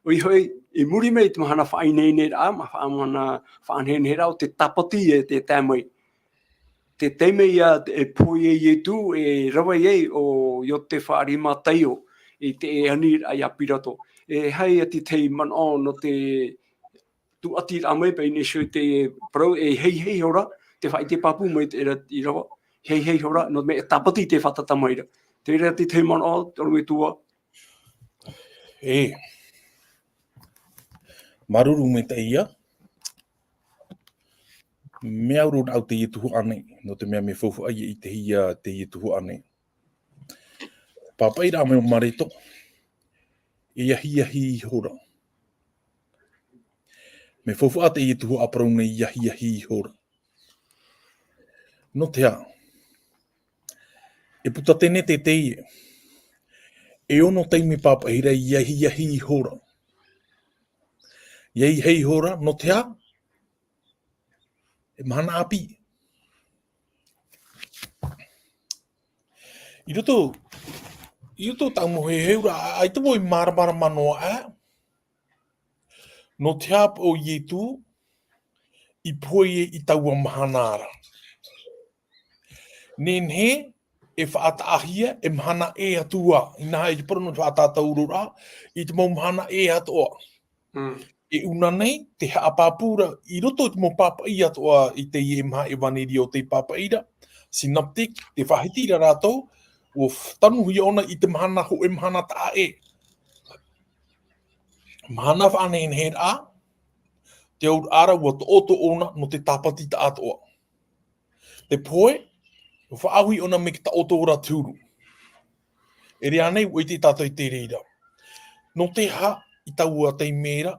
ʻOia hoʻi, i muri mai i te mahana faʻanehenehe ra, ma-, faʻa-, mahana faʻanehenehe ra, ʻo te tāpati e te tae mai. Te taime ia e pohe ai Ietu, e rave ai ʻo Iotefa Arimataio i te ani ra ia Pirato. E aha te tahi manaʻo nō te tūʻati ra mai paʻi nei i te parau, e ahiahi ihora, te faʻaʻite pāpū mai te ra-, ʻīrava, ahiahi ihora, nō te mea e tāpati te fātata mai ra. Terā te tahi manaʻo, te ʻorometua. E. Māuruuru maitaʻi ia. Mea au roa au teie tuhaʻa nei, nō te mea mea faufaʻa ia i te hia teie tuhaʻa nei. Pāpaʻi rā mai ʻo Mareko, e ahiahi ihora. Mea faufaʻa teie tuhaʻa parau nei, e ahiahi ihora. Nō te aha? E puta Tenete teie. E ono taime pāpaʻihia ra, e ahiahi ihora. E ahiahi ihora, nō te aha? E mahana ʻāpī. I roto, i roto tāʻu mau heheu ra, ʻaita vau i māramarama noa aʻe. Nō te aha ʻo Ietu i pohe i taua mahana ra. Nehenehe e faʻataʻahia e mahana ʻē atu ā, inaha i te parau nō te faʻatātauro ra, i te mau mahana ʻē atoʻa. Mm. E ʻuna nei, te haʻapāpū ra, i roto i te mau pāpaʻi atoʻa i teie maha ʻevaneria o te pāpaʻi ra, synoptic, te faʻahiti ra rātou, ʻua f-, tanuhia ʻōna i te mahana hōʻē mahana taʻa ʻē. Mahana faʻanehenehe ra, te auraʻa ra ʻua taʻoto ʻōna nō te tāpati taʻatoʻa. Te pohe, faʻaʻauhia ʻōna mai te taʻoto ra te huru. E rā nei, ʻua ʻite tātou i te reira. Nō te aha i taua taime ra,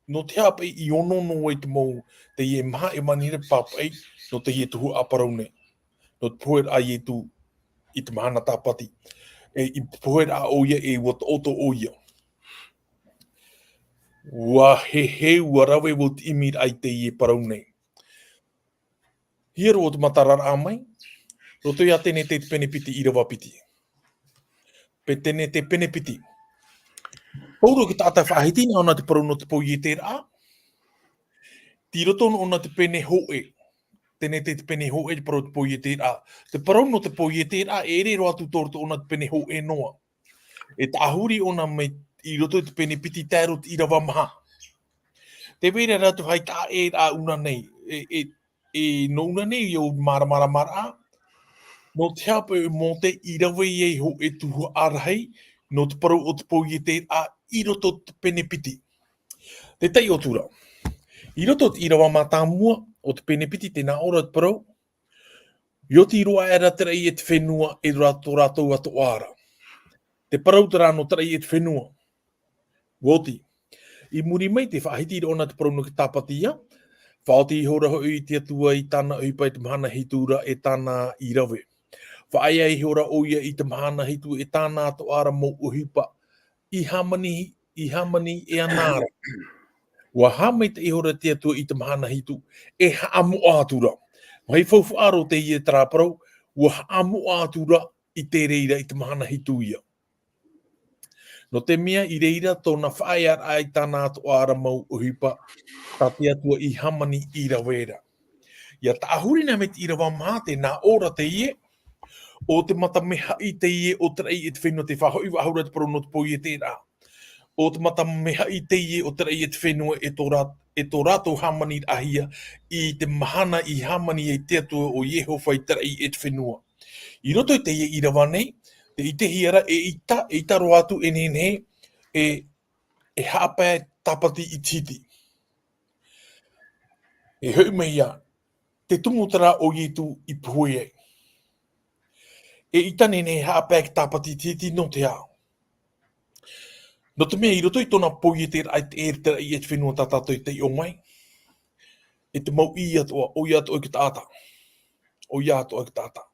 nō te aha paʻi i ono noa ai te mau, teie maha ʻevaneria pāpaʻi, nō teie tuhaʻa parau nei. Nō te pohe ra a Ietu i te mahana tāpati. E, i pohe ra ʻoia e ʻua taʻoto ʻoia. ʻUa heheu, ʻua rave vau te ʻimi ra i teie parau nei. Hia roa te matararaʻa mai, roto ia Tenete te pene piti ʻīrava piti. Pē Tenete pene piti. Pauroa te taʻata faʻahiti nā ʻōna te parau nō te poieteraʻa. Tei roto nō ʻōna te pene hōʻē. Tenete te pene hōʻē te parau te poieteraʻa. Te parau nō te poieteraʻa, e ʻere roa atu tō roto ʻōna te pene hōʻē noa. E tāhuri ʻōna mai i roto i te pene piti tae roa te ʻīrava maha. Tē vai ra rātou hai taʻa ʻē ra ʻuna nei, e, e, e, nō ʻuna nei i au māramarama ra, nō te aha paʻi ʻo Mōte i rave ai hōʻē tuhaʻa rahi, nō te parau o te poieteraʻa i roto te pene piti. Te tahi atu ra. I roto te ʻīrava mātāmua o te pene piti, tē nā ʻō ra te parau, ʻia oti roa aʻera te raʻi e te fenua e rā-, tō rātou atoʻa ra. Te parau terā nō te raʻi e te fenua. ʻUa oti. I muri mai tē faʻahiti ra ʻōna te parau nō te tāpati ia. Faʻaoti ihora hoʻi te Atua i tāna ʻohipa i te mahana hitu ra e tāna i rave. Faʻaea ihora ʻoia i te mahana hitu e tāna atoʻa ra mau ʻohipa. I hāmani, i hāmani e ana ra. ʻUa haʻamaitaʻi ihora te Atua i te mahana hitu, e haʻamoʻa atu ra. Mai faufaʻa roa teie terā parau, ʻua haʻamoʻa atu ra i te reira i te mahana hitu ia. Nō te mea i reira tōna faʻaearaʻa i tāna atoʻa ra mau ʻohipa, tā te Atua i hāmani i rave ra. ʻIa tāhuri na mai te ʻīrava maha, tē nā ʻō ra teie, ʻo te mata mehaʻi teie o te raʻi e te fenua, tē faʻahoʻi faʻahou ra te parau nō te poieteraʻa. ʻO te mata mehaʻi teie o te raʻi e te fenua e tō rā-, e tō rātou hāmaniraʻahia i te mahana i hāmani ai te Atua ʻo Iehova i te raʻi e te fenua. I roto i teie ʻīrava nei, tē ʻitehia ra e ʻita, e ʻita roa atu e nehenehe, e, e haʻapae tāpati iti iti. E hoʻi mai ia, te tumu terā ʻo Ietu i pohe ai. E ʻita nei nei haʻapae ki tāpati tītī nō te aha. Nō te mea i roto i tōna poieteraʻa i te ʻēreteraʻa i te fenua tā tātou i taiʻo mai. E te mau ʻī atoʻa, ʻoia atoʻa i te taʻata. ʻOia atoʻa i te taʻata.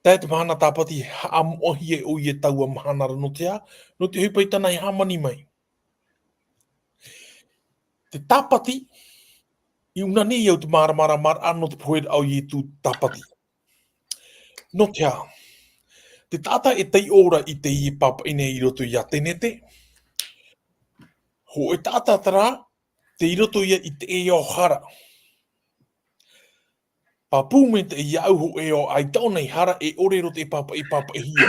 Tae te mahana tāpati haʻamoʻahia e ʻoia taua mahana ra nō te aha, nō te ʻohipa i tāna e hāmani mai. Te tāpati, i ʻuna nei au te māramarama ra nō te pohe ra ʻo Ietu tāpati. Nō te aha, te taʻata e taiʻo ra i teie pāpaʻi nei i roto iā Tenete, hōʻē taʻata terā, tei roto ia i te ʻēʻa o hara. Pāpū mai te ia au hōʻē ʻo ʻaita ʻōna i hara e ʻore roto i pāpaʻi, pāpaʻihia.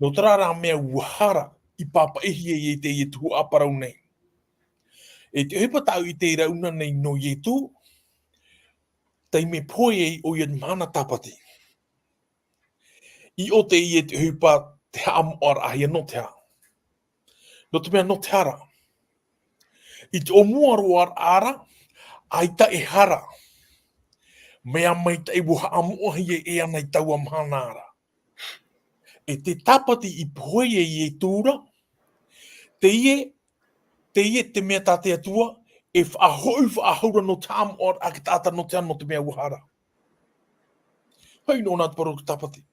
Nō terā rā mea ua hara i pāpaʻihia i teie tuhaʻa parau nei. E te ʻohipa tāʻu i te rauna nei nō Ietu, tei mea pohe ai ʻoia mahana tāpati. I ʻō teie te ʻohipa te haʻamoʻaraʻahia nō te aha. Nō te mea nō te hara. I te ʻōmua roa ra, ʻaita e hara. Mea maitaʻi ua haʻamoʻahia e ana i taua mahana ra. E te tāpati i pohe ai Ietu ra, teie, teie te mea tā te Atua, e faʻahoʻi faʻahou ra nō te haʻamoʻaraʻa te taʻata nō te aha, nō te mea ua hara. Hei nō nā te parau tāpati.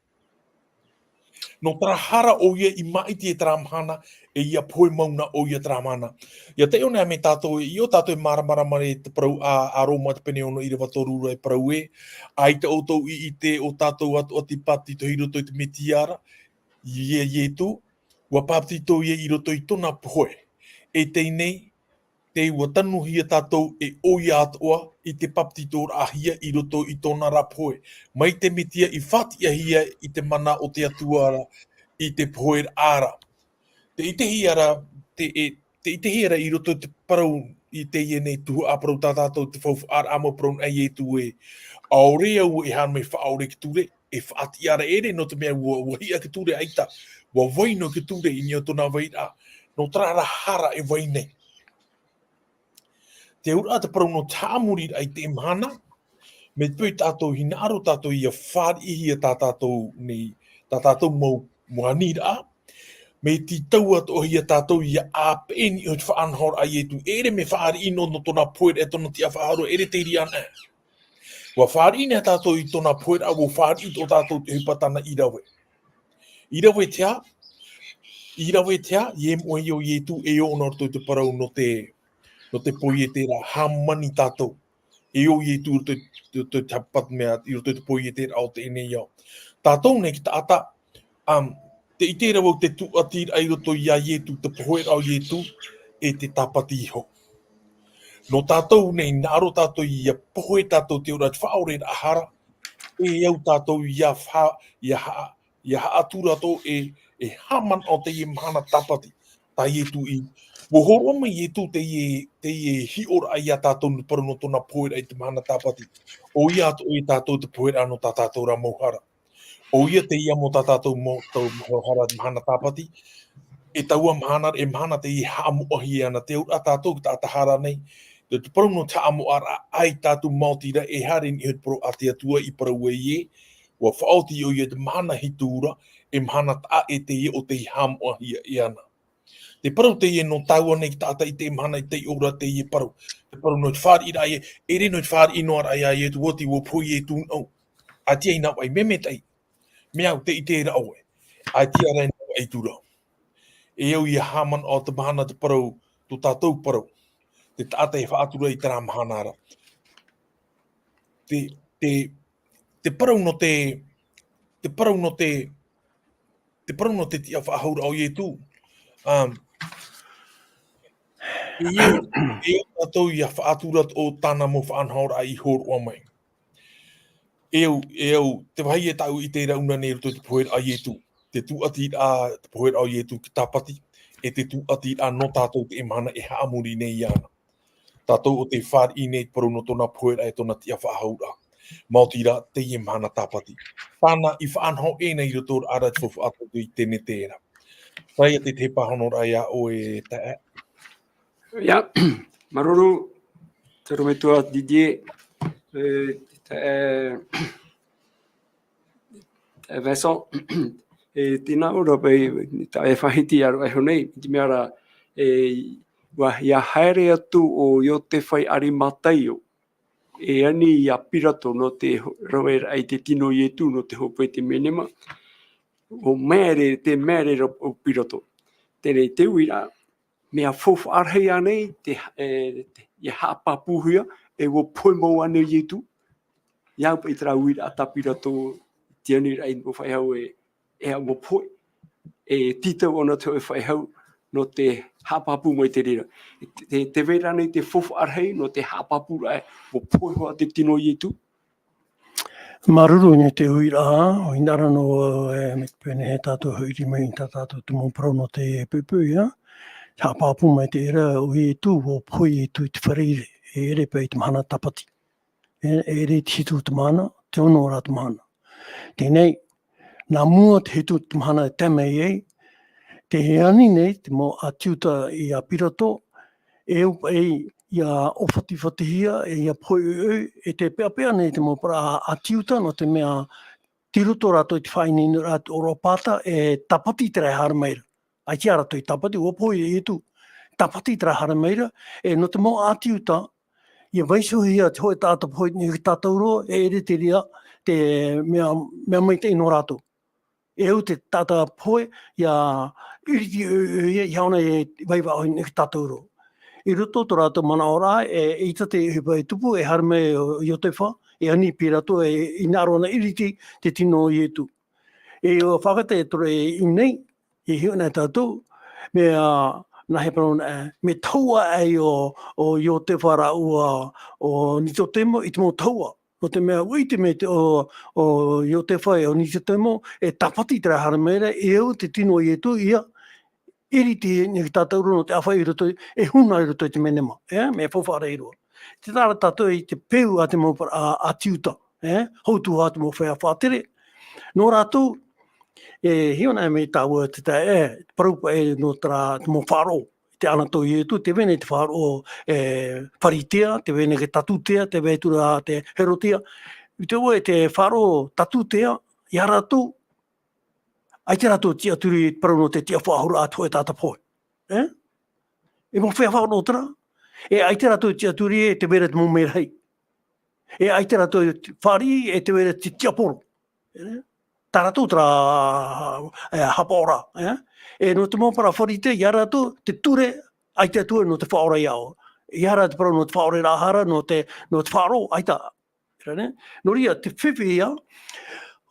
Nō terā hara ʻoia i māʻiti e terā mahana, e ia pohe mau na ʻoia terā mahana. Ia taiʻo nei mai tātou, i ʻō tātou e māramarama i te parau a, a Roma te pene ono ʻīrava toru ra e parau ē, ʻaita ʻoutou i ʻite ʻo tātou atoʻa tei pāpetito i roto i te Mesia ra, ia Ietu, ua pāpetito ia i roto i tōna pohe. E teie nei, tē ua tanuhia tātou e ʻoia atoʻa i te pāpetitoraʻahia i roto i tōna ra pohe. Mai te Mesia i faʻatiʻahia i te mana o te Atua ra, i te pohe ra. Tē ʻitehia ra, te, e, tē ʻitehia ra i roto i te parau i teie nei tuhaʻa parau tā tātou te faufaʻa ra mau parau nā Ietu ē. ʻAore au e haere mai faʻaʻore i te ture, e faʻatiʻa ra ʻere nō te mea ua, ua hiʻa i te ture ʻaita, ua vai noa i te ture i niʻa i tōna vairaʻa. Nō terā rā hara e vai nei. Te auraʻa te parau nō te haʻamoriraʻa i te mahana, mea pē tātou hinaʻaro tātou ia fāriʻihia tā tātou nei, tā tātou mau, mau aniraʻa, mea tītau atoʻahia tātou ia ʻāpeʻe i niʻa i te faʻanahoraʻa a Ietu, ʻere mea fāriʻi noa nō tōna pohe ra e tōna tiʻafaʻahouraʻa, ʻere te reira ana. Ua fāriʻi nei tātou i tōna pohe ra, ua fāriʻi tō tātou te ʻohipa tāna i rave. I rave te aha? I rave te aha? E moʻe ʻo Ietu e ʻō nā roto i te parau nō te, nō te poieteraʻa, hāmani tātou. E ʻō Ietu i roto i te, te, te haʻapae mea, i roto i te poieteraʻa o teie nei ao. Tātou nei te taʻata, um, tē ʻite ra vau te tūʻatiraʻa i roto iā Ietu, te pohe ra ʻo Ietu, e te tāpati iho. Nō tātou nei, hinaʻaro tātou ia pohe tātou te auraʻa te faʻaʻoreraʻa hara, e au tātou ia fa-, ia ha-, ia haʻatura atoʻa e, e haʻamanaʻo teie mahana tāpati. Tā Ietu i, ua hōroʻa mai Ietu teie, teie hiʻoraʻa iā tātou nō te parau nō tōna pohe ra i te mahana tāpati. ʻOia atoʻa ia tātou te pohe ra nō tā tātou ra mau hara. ʻOia teie mau tā tātou mau, tau mau hara mahana tāpati. E taua mahana, e mahana teie haʻamoʻahia ana te auraʻa tātou te taʻata hara nei. Te, te parau nō te haʻamoʻaraʻa, ʻaita atu maoti ra e haere i niʻa i te parau a te Atua i parau ai ē, ua faʻaoti ʻoia te mahana hitu ra, e mahana taʻa ʻē teie ʻo tei haʻamoʻahia e ana. Te parau teie nō tāua nei taʻata i te mahana i taiʻo ra teie parau. Te parau nō te fāriʻiraʻa ē, ʻere nō te fāriʻi noa ra iā Ietu, ʻua oti, ʻua pohe Ietu nō. ʻAita i nā vai, mea maitaʻi. Mea au tē ʻite ra ʻoe. ʻAita i nā vai atu ra. E au ia haʻamanaʻo te mahana te parau, tō tātou parau. Te taʻata e faʻatura i terā mahana ra. Te, te, te parau nō te, te parau nō te, te parau nō te tiʻafaʻahouraʻa o Ietu. Um, e au, e au tātou ia faʻatura o tāna mau faʻanahoraʻa i hōroʻa mai. E au, e au, te vāhi e tāʻu i te rauna nei roto i te pohe ra a Ietu. Te tūʻatiraʻa, te pohe ra o Ietu ki tāpati, e te tūʻatiraʻa nō tātou te mahana e haʻamori nei iāna. Tātou ʻo tē fāriʻi nei te parau nō tōna pohe ra e tōna tiʻafaʻahouraʻa. Maoti rā, teie mahana tāpati. Tāna i faʻanaho ʻē nei i roto ra ra te faufaʻa tātou i Tenete ra. Tae atu i te pāhonoraʻa iā ʻoe, taeaʻe. Ia, māuruuru, te ʻorometua Didier, e, taeaʻe, E Vincent, e tēnā ora paʻi, tā e faʻahiti aro iho nei, i te mea ra, e, ua, ʻia haere atu ʻo Iotefa i Arimataio, e ani ia Pirato nō te ho-, rave raʻa i te tino o Ietu nō te hōpoi i te menema, ʻo māere, tē māere ra ʻo Pirato. Teie te uiraʻa, mea faufaʻa rahi ānei te, e, te, ʻia haʻapāpūhia, e ʻua pohe mau ānei ʻo Ietu? ʻIa au paʻi terā uiraʻa tā Pirato i te ani raʻa i te mau faʻehau e, e ʻua pohe. E tītau ʻōna te hōʻē faʻehau nō te haʻapāpū mai te reira. Te, te, tē vai ra ānei te faufaʻa rahi nō te haʻapāpūraʻa e ʻua pohe hoʻi te tino o Ietu? Māuruuru i te uiraʻa, ʻo hinaʻaro noa, e, mea pēnei tātou e hoʻi mai i tā tātou te mau parau nō te poʻipoʻi, ā. Haʻapāpū mai te reira, ʻo Ietu, ʻua pohe Ietu i te faraire, e ʻere paʻi te mahana tāpati. E, e ʻere i te hitu o te mahana, te ono rā te mahana. Teie, nā mua te hitu o te mahana e tae mai ai, tē ani nei te mau ʻĀti Iuta ia Pirato, e au paʻi ʻia ʻōfatifatihia, e ʻia pohe ʻoiʻoi, e tē peʻapeʻa nei te mau parau ʻĀti Iuta, nō te mea tei roto rātou i te faʻaineineraʻa o te ʻōroʻa Pāta, e tāpati terā e haere mai ra. ʻAita rātou i tāpati, ʻua pohe Ietu. Tāpati terā e haere mai ra, e nō te mau ʻĀti Iuta, ʻia vaiihohia te hōʻē taʻata pohe i niʻa i te tātauro, e ʻere te reira, te mea, mea maitaʻi nō rātou. E au te taʻata pohe, ʻia ʻiriti ʻoiʻoi, ʻia ʻōna e vai vāʻohi i niʻa i te tātauro. I roto tō rātou manaʻoraʻa, e, ʻeita te ʻohipa e tupu, e haere mai ʻo Iotefa, e ani Pirato, e, e hinaʻaro ʻōna e ʻiriti te tino o Ietu. E, ʻua faʻakata e tore i ʻō nei, e hiʻo nei tātou, mea, nā hea parau anaʻe, mea tahua aʻe ʻo, ʻo Iotefa rāua ʻo Nikotemo i te mau tahua. Nō te mea, ʻua ʻite mai te, ʻo, ʻo Iotefa e ʻo Nikotemo, e tāpati terā e haere mai ra, e au te tino o Ietu ʻia ʻiriti i niʻa i te tātauro nō te ʻāfaʻi i roto, e huna i roto i te menema, e, mea faufaʻa rahi roa. Tē taʻa ra tātou i te peu a te mau parau, ʻĀti Iuta, e, hou atu ā te mau feiā faʻatere. Nō rātou, e, hiʻo anaʻe mai tāua te taeaʻe, e, parau paʻi nō terā, te mau faʻaroʻo. Tē ʻanaʻanatae Ietu, tē vai nei te faʻaroʻo, e, Pharisea, tē vai nei te Tatutea, tē vai atu ra te Herodiā. I te ʻoe, te faʻaroʻo Tatutea, ia rātou, ʻaita rātou e tiʻaturi i te parau nō te tiʻafaʻahouraʻa a te hōʻē taʻata pohe. E? E mau feiā faʻaroʻo terā. E ʻaita rātou e tiʻaturi e tē vai ra te mau melahi. E ʻaita rātou e fāriʻi e tē vai ra te tiaporo. E? Tā rātou terā, e, haʻapaʻoraʻa, e? E nō te mau parau Pharisea, ia rātou te ture, ʻaita atu nō te faʻaora ia ʻoe. ʻEiaha rā te parau nō te faʻaoraraʻa hara, nō te, nō te faʻaroʻo, ʻaita. Terā nei. Nō reira, te fifi ia,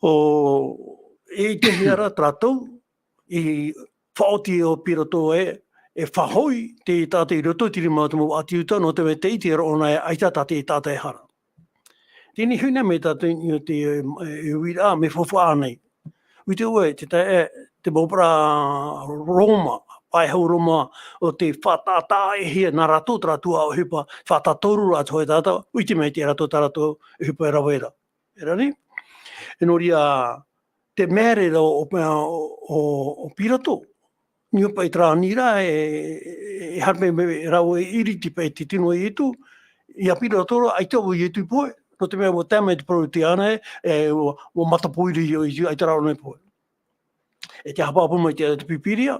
ʻo, e ʻitehia ra te rātou, i faʻaoti ʻo Pilato e, e faʻahoʻi te taʻata i roto i te rima o te mau ʻĀti Iuta, nō te mea tē ʻite ra ʻōna e ʻaita tā te taʻata e hara. Teie nei, hoʻi anaʻe mai tātou i niʻa i te, e, e uiraʻa, mea faufaʻa nei. ʻUa ʻite ʻoe, te taeaʻe, e, te mau parau Roma, pae hau Roma, ʻo tē faʻataʻataʻaehia nā rātou terā tuhaʻa ʻohipa, faʻatātaururaʻa te hōʻē taʻata, ʻua ʻite mai te rātou, tā rātou ʻohipa e rave ra. E rā nei? E nō reira, te māere ra ʻo, ʻo, ʻo, ʻo Pilato, niʻa paʻi terā aniraʻa, e, e, e haere mai, mai rāua e ʻiriti paʻi te tino o Ietu, ia Pilato ra, ʻaita ʻo Ietu i pohe, nō te mea ʻua tae mai te parau i teie nei, e, ʻua, ʻua matapōuri ʻo Ietu, ʻaita rā ʻōna i pohe. E tē haʻapāpū mai te, te Pīpīria,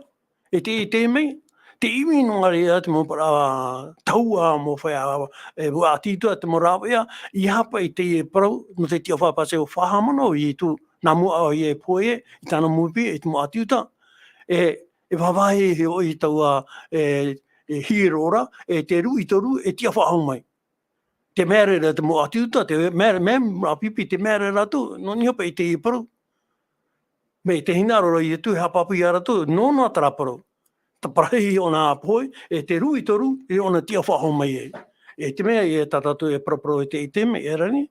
e tē, e tē ʻite mai, tē ʻimi noa ra ia te mau parau, a, tahua, mau feiā, e, ʻĀti Iuta, te mau rāveʻa, ʻeiaha paʻi te parau, nō te tiʻafaʻapaʻo, ʻua faʻahaʻamanaʻo ʻo Ietu, nā mua aʻe ʻoia e pohe, i tāna mau pipi, e te mau ʻĀti Iuta, e, e vāvāhi hoʻi taua, e, e hiero ra, e te rūʻitoru, e tiʻafaʻahou mai. Te māere ra te mau ʻĀti Iuta, te māere, māere, māere pipi, te māere rātou, nō niʻa paʻi i te parau. Mai te hinaʻaro ra Ietu, e haʻapāpū ia rātou, nō, nō terā parau. Taparahi ʻōna pohe, e te rūʻitoru, e ʻōna tiʻafaʻahou mai ai. E te mea, e tā tātou e paraparau i te, i te mea, e rā nei,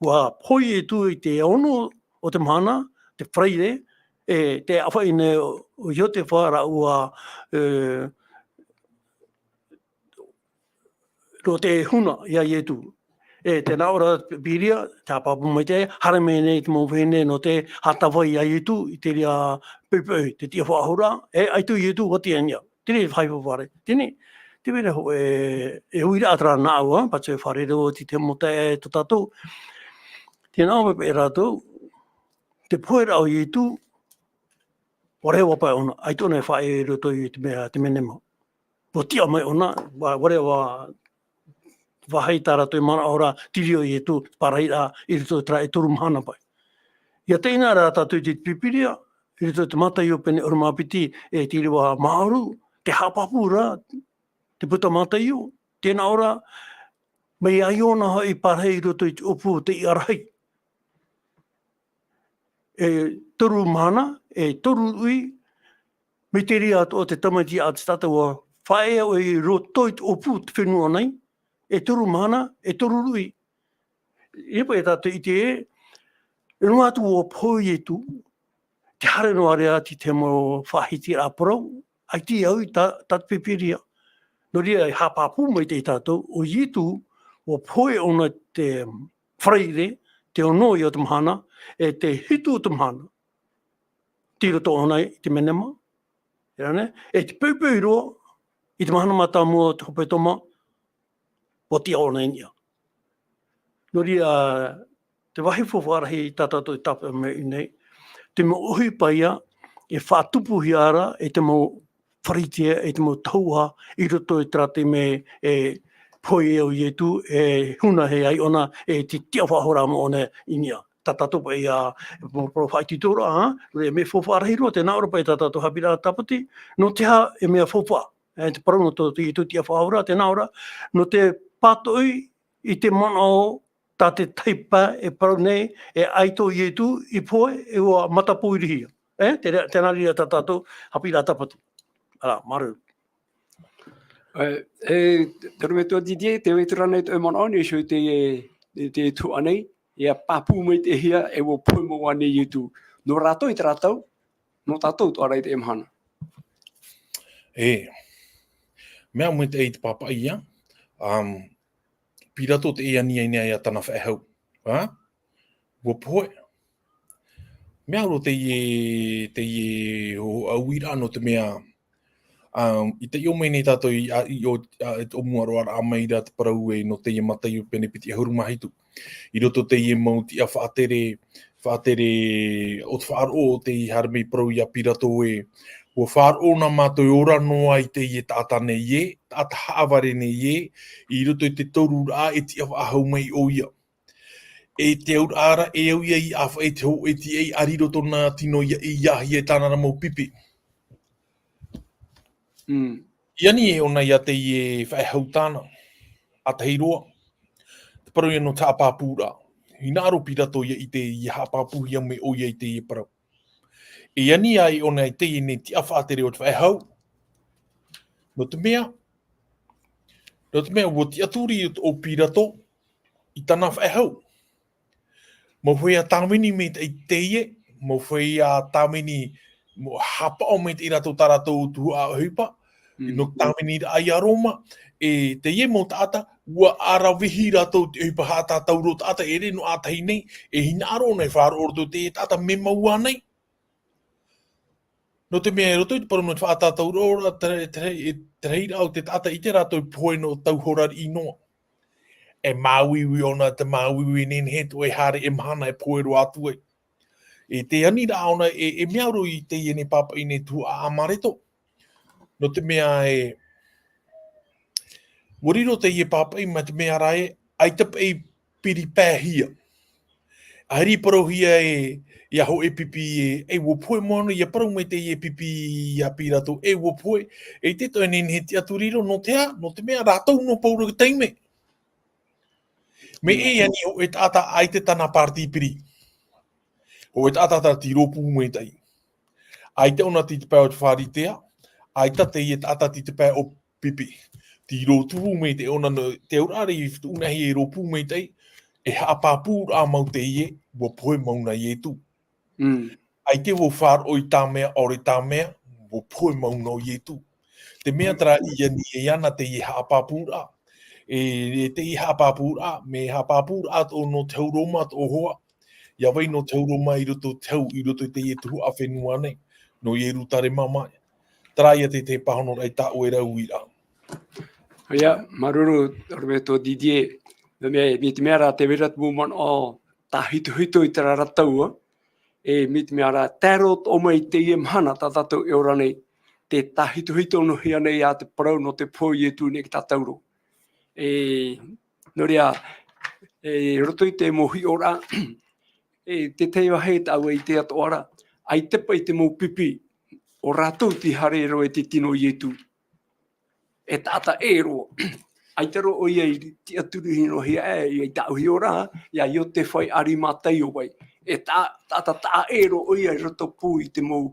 ʻua pohe Ietu i te ono o te mahana, te Faraire, e te ʻāfaʻi nei ʻo, ʻo Iotefa rāua, e, nō te huna ia Ietu. E, tē nā ʻō ra Pīpīria, tē haʻapāpū mai te, haere mai nei te mau vahine nō te haʻatavai ia Ietu, i te reira poʻipoʻi, te tiʻafaʻahouraʻa, e, ʻaita ʻo Ietu, ʻua tiʻa i niʻa. Teie nei faufaʻa. Teie nei, tē vai ra hōʻē, e, e uiraʻa terā nā ʻō, pātū e fārerei atu i te mau taeaʻe tō tātou. Tē nā ʻō paʻi rātou, te pohe ra o Ietu, ʻaore rā paʻi ʻōna, ʻaita ʻōna e faʻaea i roto i te mea, te menema. ʻUa tiʻa mai ʻōna, ʻua, ʻaore rā, faʻahei tā rātou e manaʻo ra, te iri o Ietu, pārahi ra, i roto i terā e toru mahana paʻi. ʻIa tae noa ra tātou i te Pīpīria, i roto i te Mātaio pene ʻahuru mā piti, e te ʻīrava māʻoru, tē haʻapāpū ra, te puta Mātaio, tē nā ʻō ra, mai iā Iona hoʻi pārahi i roto i te ʻōpū o te iʻa rahi. E toru mahana, e toru ruʻi, mai te reira atoʻa te tamaiti a te taʻata ʻua faʻaea ʻoe i roto i te ʻōpū o te fenua nei, e toru mahana, e toru ruʻi. ʻIa paʻi tātou i ʻite ē, e noa atu ʻua pohe Ietu, tē haere noa ra atu i te mau faʻahitiraʻa parau, ʻaita e au i tā, tā te Pīpīria. Nō reira, e haʻapāpū mai te tātou, ʻo Ietu, ʻua pohe ʻōna te Faraire, te ono ia o te mahana, e te hitu o te mahana. Tei roto ʻōna i te menema, e rā nei, e te poʻipoʻi roa, i te mahana mātāmua o te hepetoma, ʻua tiʻa ʻōna i niʻa. Nō reira, te vāhi faufaʻa rahi tā tātou e tāpeʻa mai nei, te mau ʻohipa ia, e faʻatupuhia ra, e te mau Faritea, e te mau tahua, i roto i terā taime e pohe ai Ietu, e huna hia ai ʻōna, e te tiʻa faʻahou ra ʻōna i niʻa. Tā tātou paʻi ia, e mau parau faʻaitoitoraʻa, ha? Nō reira, mea faufaʻa rahi roa, tē nā ʻō ra paʻi tā tātou haʻapiʻiraʻa tāpati, nō te aha e mea faufaʻa, e te parau nō tō Ietu tiʻa faʻahou ra, tē nā ʻō ra, nō te pātoʻi i te manaʻo tā te tahi pae e parau nei, e ʻaita ʻo Ietu i pohe, e ʻua matapōirihia. E, te re-, tēnā reira tā tātou haʻapiʻiraʻa tāpati. Ara, māuruuru. E, e, te ʻorometua Didier, tē vai atu ra nei tō ʻoe manaʻo nei, ʻoia hoʻi te, e, te, te tuhaʻa nei, ʻia pāpū maitaʻihia, e ʻua pohe mau ānei Ietu. Nō rātou i terā tau, nō tātou atoʻa ra i teie mahana. E, mea maitaʻi te pāpaʻi ia, um, Pirato tē ani ai nei ia tāna faʻehau. Ha? ʻUa pohe. Mea roa teie, teie hōhoʻa uiraʻa nō te mea, um, i taiʻo mai nei tātou i, a, i ʻō, a, i te ʻōmuaraʻa mai ra te parau ē nō teie Mataio pene piti ʻahuru mā hitu. I roto teie mau tiʻa faʻatere, faʻatere o te faʻaroʻo o tei haere mai parau ia Pirato ē, ʻua faʻaroʻo na mātou e ora noa i teie taʻata nei ē, taʻata haʻavare nei ē, i roto i te toruraʻa e tiʻa faʻahou mai ʻoia. E te auraʻa ra, e au ia i ʻāfaʻi te hōʻē tiaʻi, a riro tōna tino ia, i ʻāhia e tāna ra mau pipi. Mm. I ani e ʻōna ia teie faʻehau tāna, ʻātahi roa. Te parau ia nō te haʻapāpūraʻa. Hinaʻaro Pirato ia i te, ʻia haʻapāpūhia mai ʻoia i teie parau. E ani ai ʻōna i teie nei tiʻa faʻatere o te faʻehau. Nō te mea, nō te mea, ʻua tiʻaturi ʻo Pirato i tāna faʻehau. Mau feiā tāvini maitaʻi teie, mau feiā tāvini, mau haʻapaʻo maitaʻi rātou tā rātou tuhaʻa ʻohipa, Mm. nō tāviniraʻa ia Roma, e teie mau taʻata, ʻua ʻaravihi rātou te ʻohipa haʻatātauro taʻata, e ʻere nō ʻātahi nei, e hinaʻaro ʻōna e faʻaroʻo roto i teie taʻata mea mau ānei. Nō te mea i roto i te parau nō te faʻatātauro ra, te, te, te rahiraʻa o te taʻata i te rātou pohe nō tau hora riʻi noa. E māuiui ʻōna, te māuiui nehenehe atoʻa e haere e mahana e pohe roa atu ai. E te aniraʻa ʻōna, e, e mea roa i teie nei pāpaʻi nei tuhaʻa Amareto. Nō te mea e, ʻua riro teie pāpaʻi mai te mea ra ē, ʻaita paʻi piri paehia. ʻAhiri parauhia e, ia hōʻē pipi e, e ʻua pohe mau ānei, ʻia parau mai teie pipi ia Pirato, e ʻua pohe, e te toe nehenehe tiʻaturi roa, nō te aha, nō te mea rātou nō pauroa i te taime. Mea Mm. e ani hōʻē taʻata ʻaita tāna party piri. Hōʻē taʻata tā tei rōpū maitaʻi. ʻAita ʻōna tei te pae o te Faritea, ʻaita teie taʻata tei te pae o pipi. Tei rōpū maitaʻi ʻōna nō, te auraʻa ra i tuʻunahia e rōpū maitaʻi, e haʻapāpūraʻa mau teie, ʻua pohe mau na Ietu. Mm. ʻAita vau faʻaroʻo i tā mea, ʻaore tā mea, ʻua pohe mau na ʻo Ietu. Te mea Mm. terā i ani e ana teie haʻapāpūraʻa. E, e teie haʻapāpūraʻa, mea haʻapāpūraʻa atoʻa nō te hau Roma atoʻa hoʻi. ʻIa vai nō te hau Roma i roto i te hau, i roto i teie tuhaʻa fenua nei, nō Ierutarema mai. Terā ia te, te pāhonoraʻa i tā ʻoe ra uiraʻa. ʻOia, māuruuru, ʻorometua Didier. Nō te mea, nō te mea rā, tē vai ra te mau manaʻo tāhitohito i terā ra tau, ā. E, mai te mea rā, tae roa atoʻa mai i teie mahana tā tātou e ora nei, tē tāhitohito noa hia nei ā te parau nō te pohe o Ietu i niʻa i te tātauro. E, nō reira, e, i roto i te mau hiʻoraʻa, e, te tahi vāhi tāʻu e ʻite atoʻa ra, ʻaita paʻi te mau pipi, ʻo rātou tei haere roa i te tino o Ietu. E taʻata ʻē roa. ʻAita roa ʻoia i tiʻaturi noa hia, e, i tāʻu hiʻoraʻa, ia Iotefa i Arimataio paʻi. E ta-, taʻata taʻa ʻē roa ʻoia i rotopū i te mau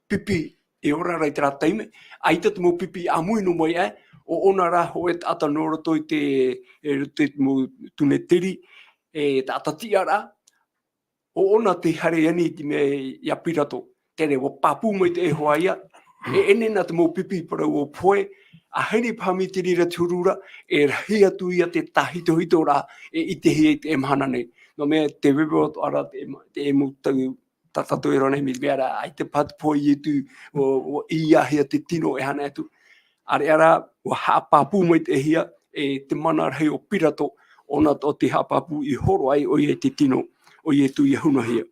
pipi e ora ra i terā taime. ʻAita te mau pipi ʻāmui noa mai, e, ʻo ʻōna rā hōʻē taʻata nō roto i te, e, roto i te mau Tunetiri, e, taʻata tiʻaraʻa, ʻo ʻōna tei haere ani i te mea ia Pirato. Terā, ʻua pāpū maitaʻi hoʻi ïa, e ʻenena te mau pipi parau ʻo pohe, ʻa heni paha mai te reira te huru ra, e rahi atu ïa te tāhitohito ra, e ʻitehia i teie mahana nei. Nō te mea, tē veveu atoʻa ra te ma-, te mau tau tā tātou e ora nei, mai te mea rā, ʻaita paha te pohe o Ietu, ʻo, ʻua ʻīahia te tino e haere atu. ʻĀreʻa rā, ʻua haʻapāpū maitaʻi hia, e te mana rahi o Pirato, ʻōna atoʻa tei haʻapāpū i horo ai ʻoia i te tino o Ietu ia hunahia.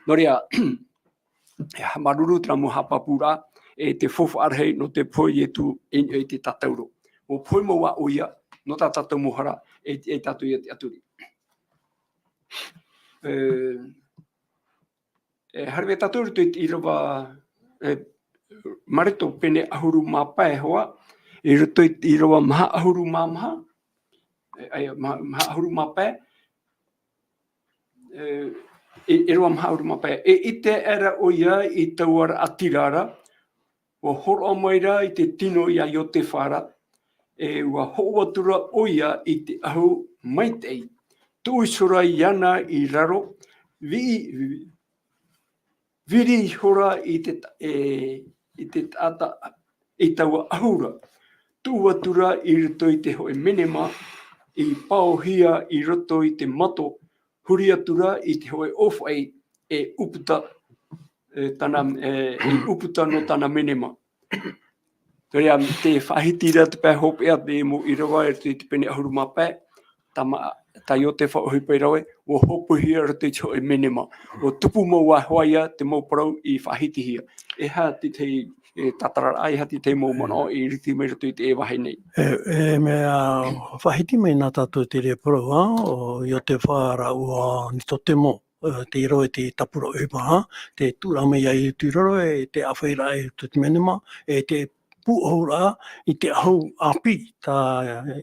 Nō reira, e haʻamāuruuru terā mau haʻapāpūraʻa, e te faufaʻa rahi nō te pohe o Ietu i, i te tātauro. ʻUa pohe mau ā ʻoia, nō tā tātou mau hara, e, e tātou ia tiʻaturi. E, e, haere mai tātou i roto i te ʻīrava, e, Mareko pene ʻahuru mā pae hoʻi, i roto i te ʻīrava maha ʻahuru mā maha, e, ʻaia, ma-, maha ʻahuru mā pae, e, e, ʻīrava maha ʻahuru mā pae. E ʻite aʻera ʻoia i taua raʻatira ra, ʻua hōroʻa mai ra i te tino ia Iotefa ra, e ʻua hoʻo atu ra ʻoia i te ʻahu maitaʻi. Tuʻu iho ra iāna i raro, viʻi, viri iho ra i te ta-, e, i te taʻata, i taua ʻahu ra. Tuʻu atu ra i roto i te hōʻē menema, i paohia i roto i te mato, huri atu ra i te hōʻē ʻōfaʻi e ʻūputa, e, tāna, e, e ʻūputa nō tāna menema. Terā, tē faʻahiti ra te pae hopeʻa te mau ʻīrava i roto i te pene ʻahuru mā pae, tā ma-, tā Iotefa ʻohipa i rave, ʻua hopoihia i roto i te hōʻē menema. ʻUa tupu mau vāhi hoʻi ïa te mau parau i faʻahitihia. E aha te tahi, e, tātararaʻa, e aha te tahi mau manaʻo i ʻite mai i roto i teie vāhi nei. E, e mea faʻahiti mai nā tātou te reira parau, ā, ʻo Iotefa ra ʻua Nikotemo, e, tei rave i te tāpura ʻohipa, ā, tē tuʻu ra mai ia Ietu i raro, e te ʻāfaʻiraʻa i roto i te menema, e te pūʻohuraʻa i te ʻahu ʻāpī tā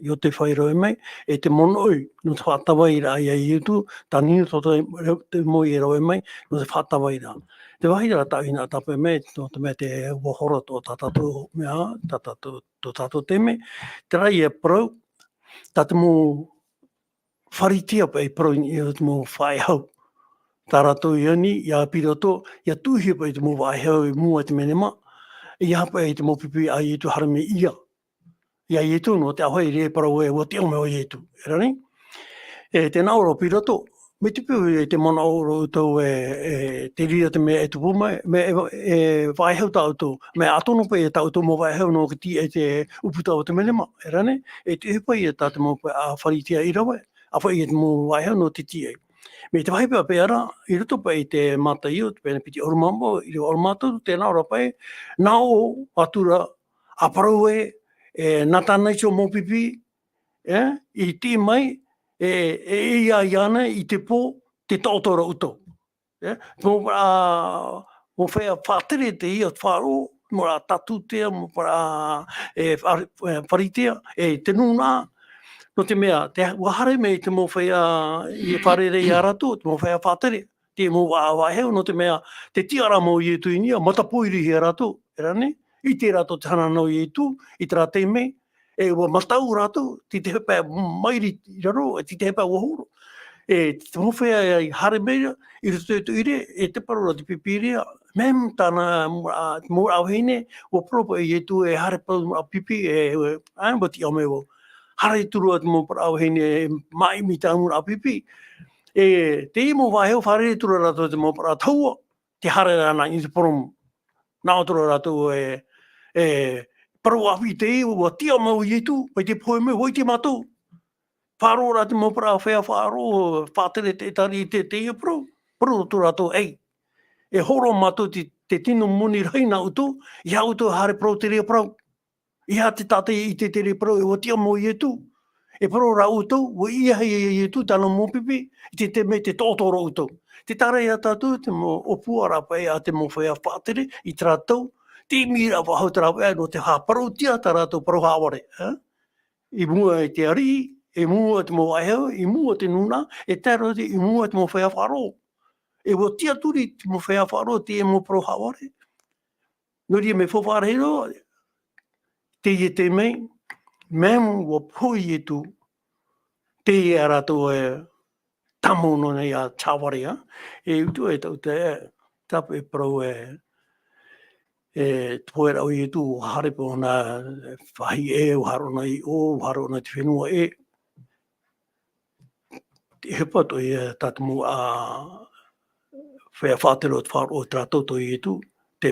Iotefa i rave mai, e te monoʻi nō te faʻatavairaʻa ia Ietu, tā Nikotemo i rave mai, nō te faʻatavairaʻa. Te vāhi ra tāʻu i hinaʻaro tāpae mai, nō te mea tē ʻua horo atoʻa tā tātou mea, tā tātou, tō tātou taime, terā ïa parau, tā te mau Pharisea paʻi e parau i niʻa i te mau faʻehau. Tā rātou i ani, ia Pirato, ʻia tuʻuhia paʻi te mau faʻehau i mua i te menema, ʻeiaha paʻi te mau pipi a Ietu haere mai ia. Ia Ietu nō te ʻāfaʻi, e parau ē, ʻua tiʻa mai ʻo Ietu. E rā nei? E tē nā ʻō ra ʻo Pirato, mai te peu e te manaʻo ra ʻoutou e, e te reira te mea e tupu mai, mea e, e faʻehau tā ʻoutou, mea ʻa tō noa paʻi e tā ʻoutou mau faʻehau nō te tiʻa i te ʻūputa o te menema, e rā nei? E tuʻu paʻi ia tā te mau paʻi, a, Pharisea i rave, ʻāfaʻi i te mau faʻehau nō te tiʻa. Mai te vāhi paʻi paʻi ra, i roto paʻi i te Mataio, te pene piti ʻahuru mā vaʻu, ʻīrava ʻahuru mā toru, tē nā ʻō ra paʻi, nā ʻō atu ra, ʻa parau ē, e, nā tāna iho mau pipi, e, i tiʻi mai, e, e, e ʻeiaha iāna i te pō, tē taʻoto ra ʻoutou. E, mau, a, mau feiā faʻatere teie faʻaroʻo, mau rā tātūtea, mau rā, e, fa-, e, Pharisea, e, te nūnaʻa. Nō te mea, te, ʻua haere mai te mau feiā i fārerei ia rātou, te mau feiā faʻatere, te mau faʻehau, nō te mea, tē tiʻa ra mau Ietu i niʻa, matapōirihia rātou, e rā nei? ʻIte rātou te hanahana o Ietu, i terā taime, e ʻua mataʻu rātou, tei te hepetoma mairi i raro, e tei te hepetoma ʻua horo. E te mau feiā i haere mai ra, i roto i te ʻoire, e te parau ra te Pīpīria, mea tāna, a, mau rā vahine, ʻua parau paʻi Ietu e haere paʻi mau rā pipi, e, e, ʻae, ʻua tiʻa mai vau. Haere atu ra te mau rā vahine, e māʻimi tā mau rā pipi. E, teie mau faʻehau fārerei atu ra rātou te mau rā tahua, tē haere ra na i te poromu. Nā ʻō atu ra rātou e, e, parau ʻāpī teie, ʻua tiʻa mai ʻo Ietu, mai te pohe mai, ʻua ʻite mātou. Faʻaroʻo ra te mau parau feiā faʻaroʻo, faʻatere te ʻētārētia i te, teie parau. Parau atu rātou, ei. E hōroʻa mātou te, te tino moni rahi nā ʻoutou, ia ʻoutou haere parau te reira parau. ʻEiaha te taʻata i ʻite te reira parau, e ʻua tiʻa mau Ietu. E parau rā ʻoutou, ʻua ʻiaha ia Ietu tāna mau pipi, i te taime tē taʻoto ra ʻoutou. Tē taʻa ra ia tātou te mau ʻōpuaraʻa paʻi a te mau feiā faʻatere, i terā tau, te ʻimiraʻa faʻahou terā paʻi nō te haʻaparautia tā rātou parau haʻavare, ā? I mua i te ariʻi, i mua i te mau vāhi, i mua i te nūnaʻa, e tae roa atu i mua i te mau feiā faʻaroʻo. E ʻua tiʻaturi te mau feiā faʻaroʻo, te mau parau haʻavare. Nō reira, mea faufaʻa rahi roa, teie taime, mea ʻua pohe Ietu, teie rātou e tāmau noa nei ā te haʻavare, ā. E utu e tau te, tāpaʻo e parau e, e te pohe ra ʻo Ietu, ʻua haere paʻi ʻōna, e, faʻahi ʻē, ʻua haere ʻōna i ʻō, ʻua haere ʻōna i te fenua ʻē. Te ʻohipa atoʻa ia tā te mau, ā, feiā faʻatere o te faʻaroʻo i terā tau tō Ietu, te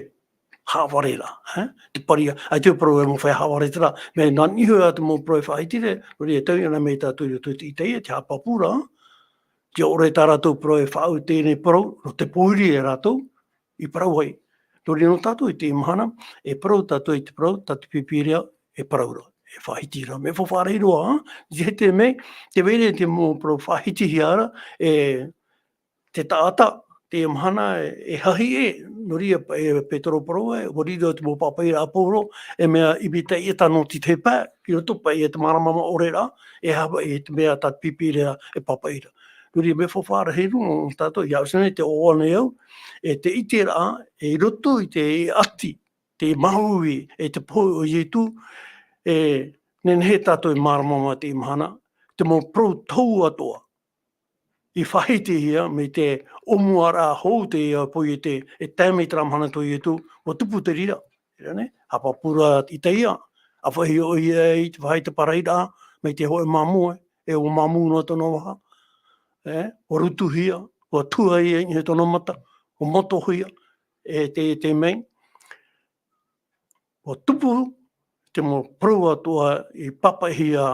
haʻavareraʻa, ē? Te pari, ʻaita e parau e mau feiā haʻavare terā, mea nā niʻa iho ā te mau parau e faʻahiti ra, nō reira e taui ana mai tātou i roto i te ʻĪtaia, te haʻapāpūraʻa, ʻia ʻore tā rātou parau e faʻaau i teie nei parau, nō te pōiri ia rātou, i parau ai. Nō reira nō tātou i teie mahana, e parau tātou i te parau, tā te Pīpīria, e parau ra, e faʻahiti ra. Mea faufaʻa rahi roa, ā? Te tahi taime, tē vai ra te mau parau faʻahitihia ra, e te taʻata, teie mahana, e hahi ʻē, nō reira paʻi e Petero parau ē, ʻua riro te mau pāpaʻiraʻa a Paulo, e mea ʻimi taiʻeta nō te tahi pae, i roto paʻi i te māramarama ʻore ra, e aha paʻi te mea tā te Pīpīria e pāpaʻi ra. Nō reira, mea faufaʻa rahi roa nō tātou, ʻia ʻosi nei te ʻoaʻoa nei au, e te ʻiteraʻa, e i roto i te ʻati, te māuiui, e te pohe o Ietu, e nehenehe tātou e māramarama i teie mahana, te mau parau tohu atoʻa i faʻahitihia mai te ʻōmuaraʻa hou teie a Poiete, e tae mai terā mahana tō Ietu, ʻua tupu te reira, ʻia ʻore, haʻapāpū ra ʻo ʻĪtaia, ʻa faʻaʻite ʻoia i te faʻaʻite parau ra, mai te hōʻē māmū, e ʻua māmū noa tōna vaha, e, ʻua rutuhia, ʻua tuhaʻa i niʻa i tōna mata, ʻua matohia, e te, te mea, ʻua tupu te mau parau atoʻa i pāpaʻihia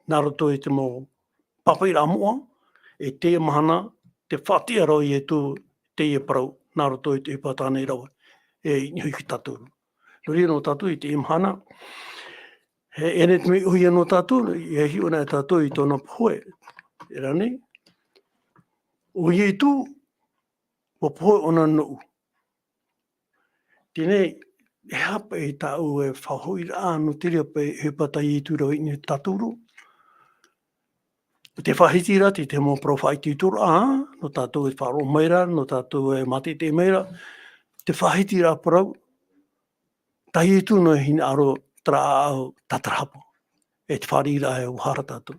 nā roto i te mau pāpaʻiraʻa moʻa, e teie mahana, tē faʻatiʻa ra ʻo Ietu teie parau, nā roto i te ʻohipa tāna i rave, e i niʻa iho ia tātou. Nō reira nō tātou i teie mahana, e, e nehenehe te mea ʻōhie nō tātou, ʻia hiʻo na tātou i tōna pohe, e rā nei, ʻo Ietu, ʻua pohe ʻōna nōʻu. Teie nei, e aha paʻi tāʻu e faʻahoʻiraʻa nō te reira paʻi ʻohipa tā Ietu i rave i niʻa ia tātou ra. Te faʻahiti ra, te, te mau parau faʻaitoitoraʻa, nō tātou e faʻaroʻo mai ra, nō tātou e mātete mai ra, te faʻahitiraʻa parau, tā Ietu noa e hinaʻaro terā ʻāʻau tātarahapa. E te fāriʻiraʻa e ʻua hara tātou.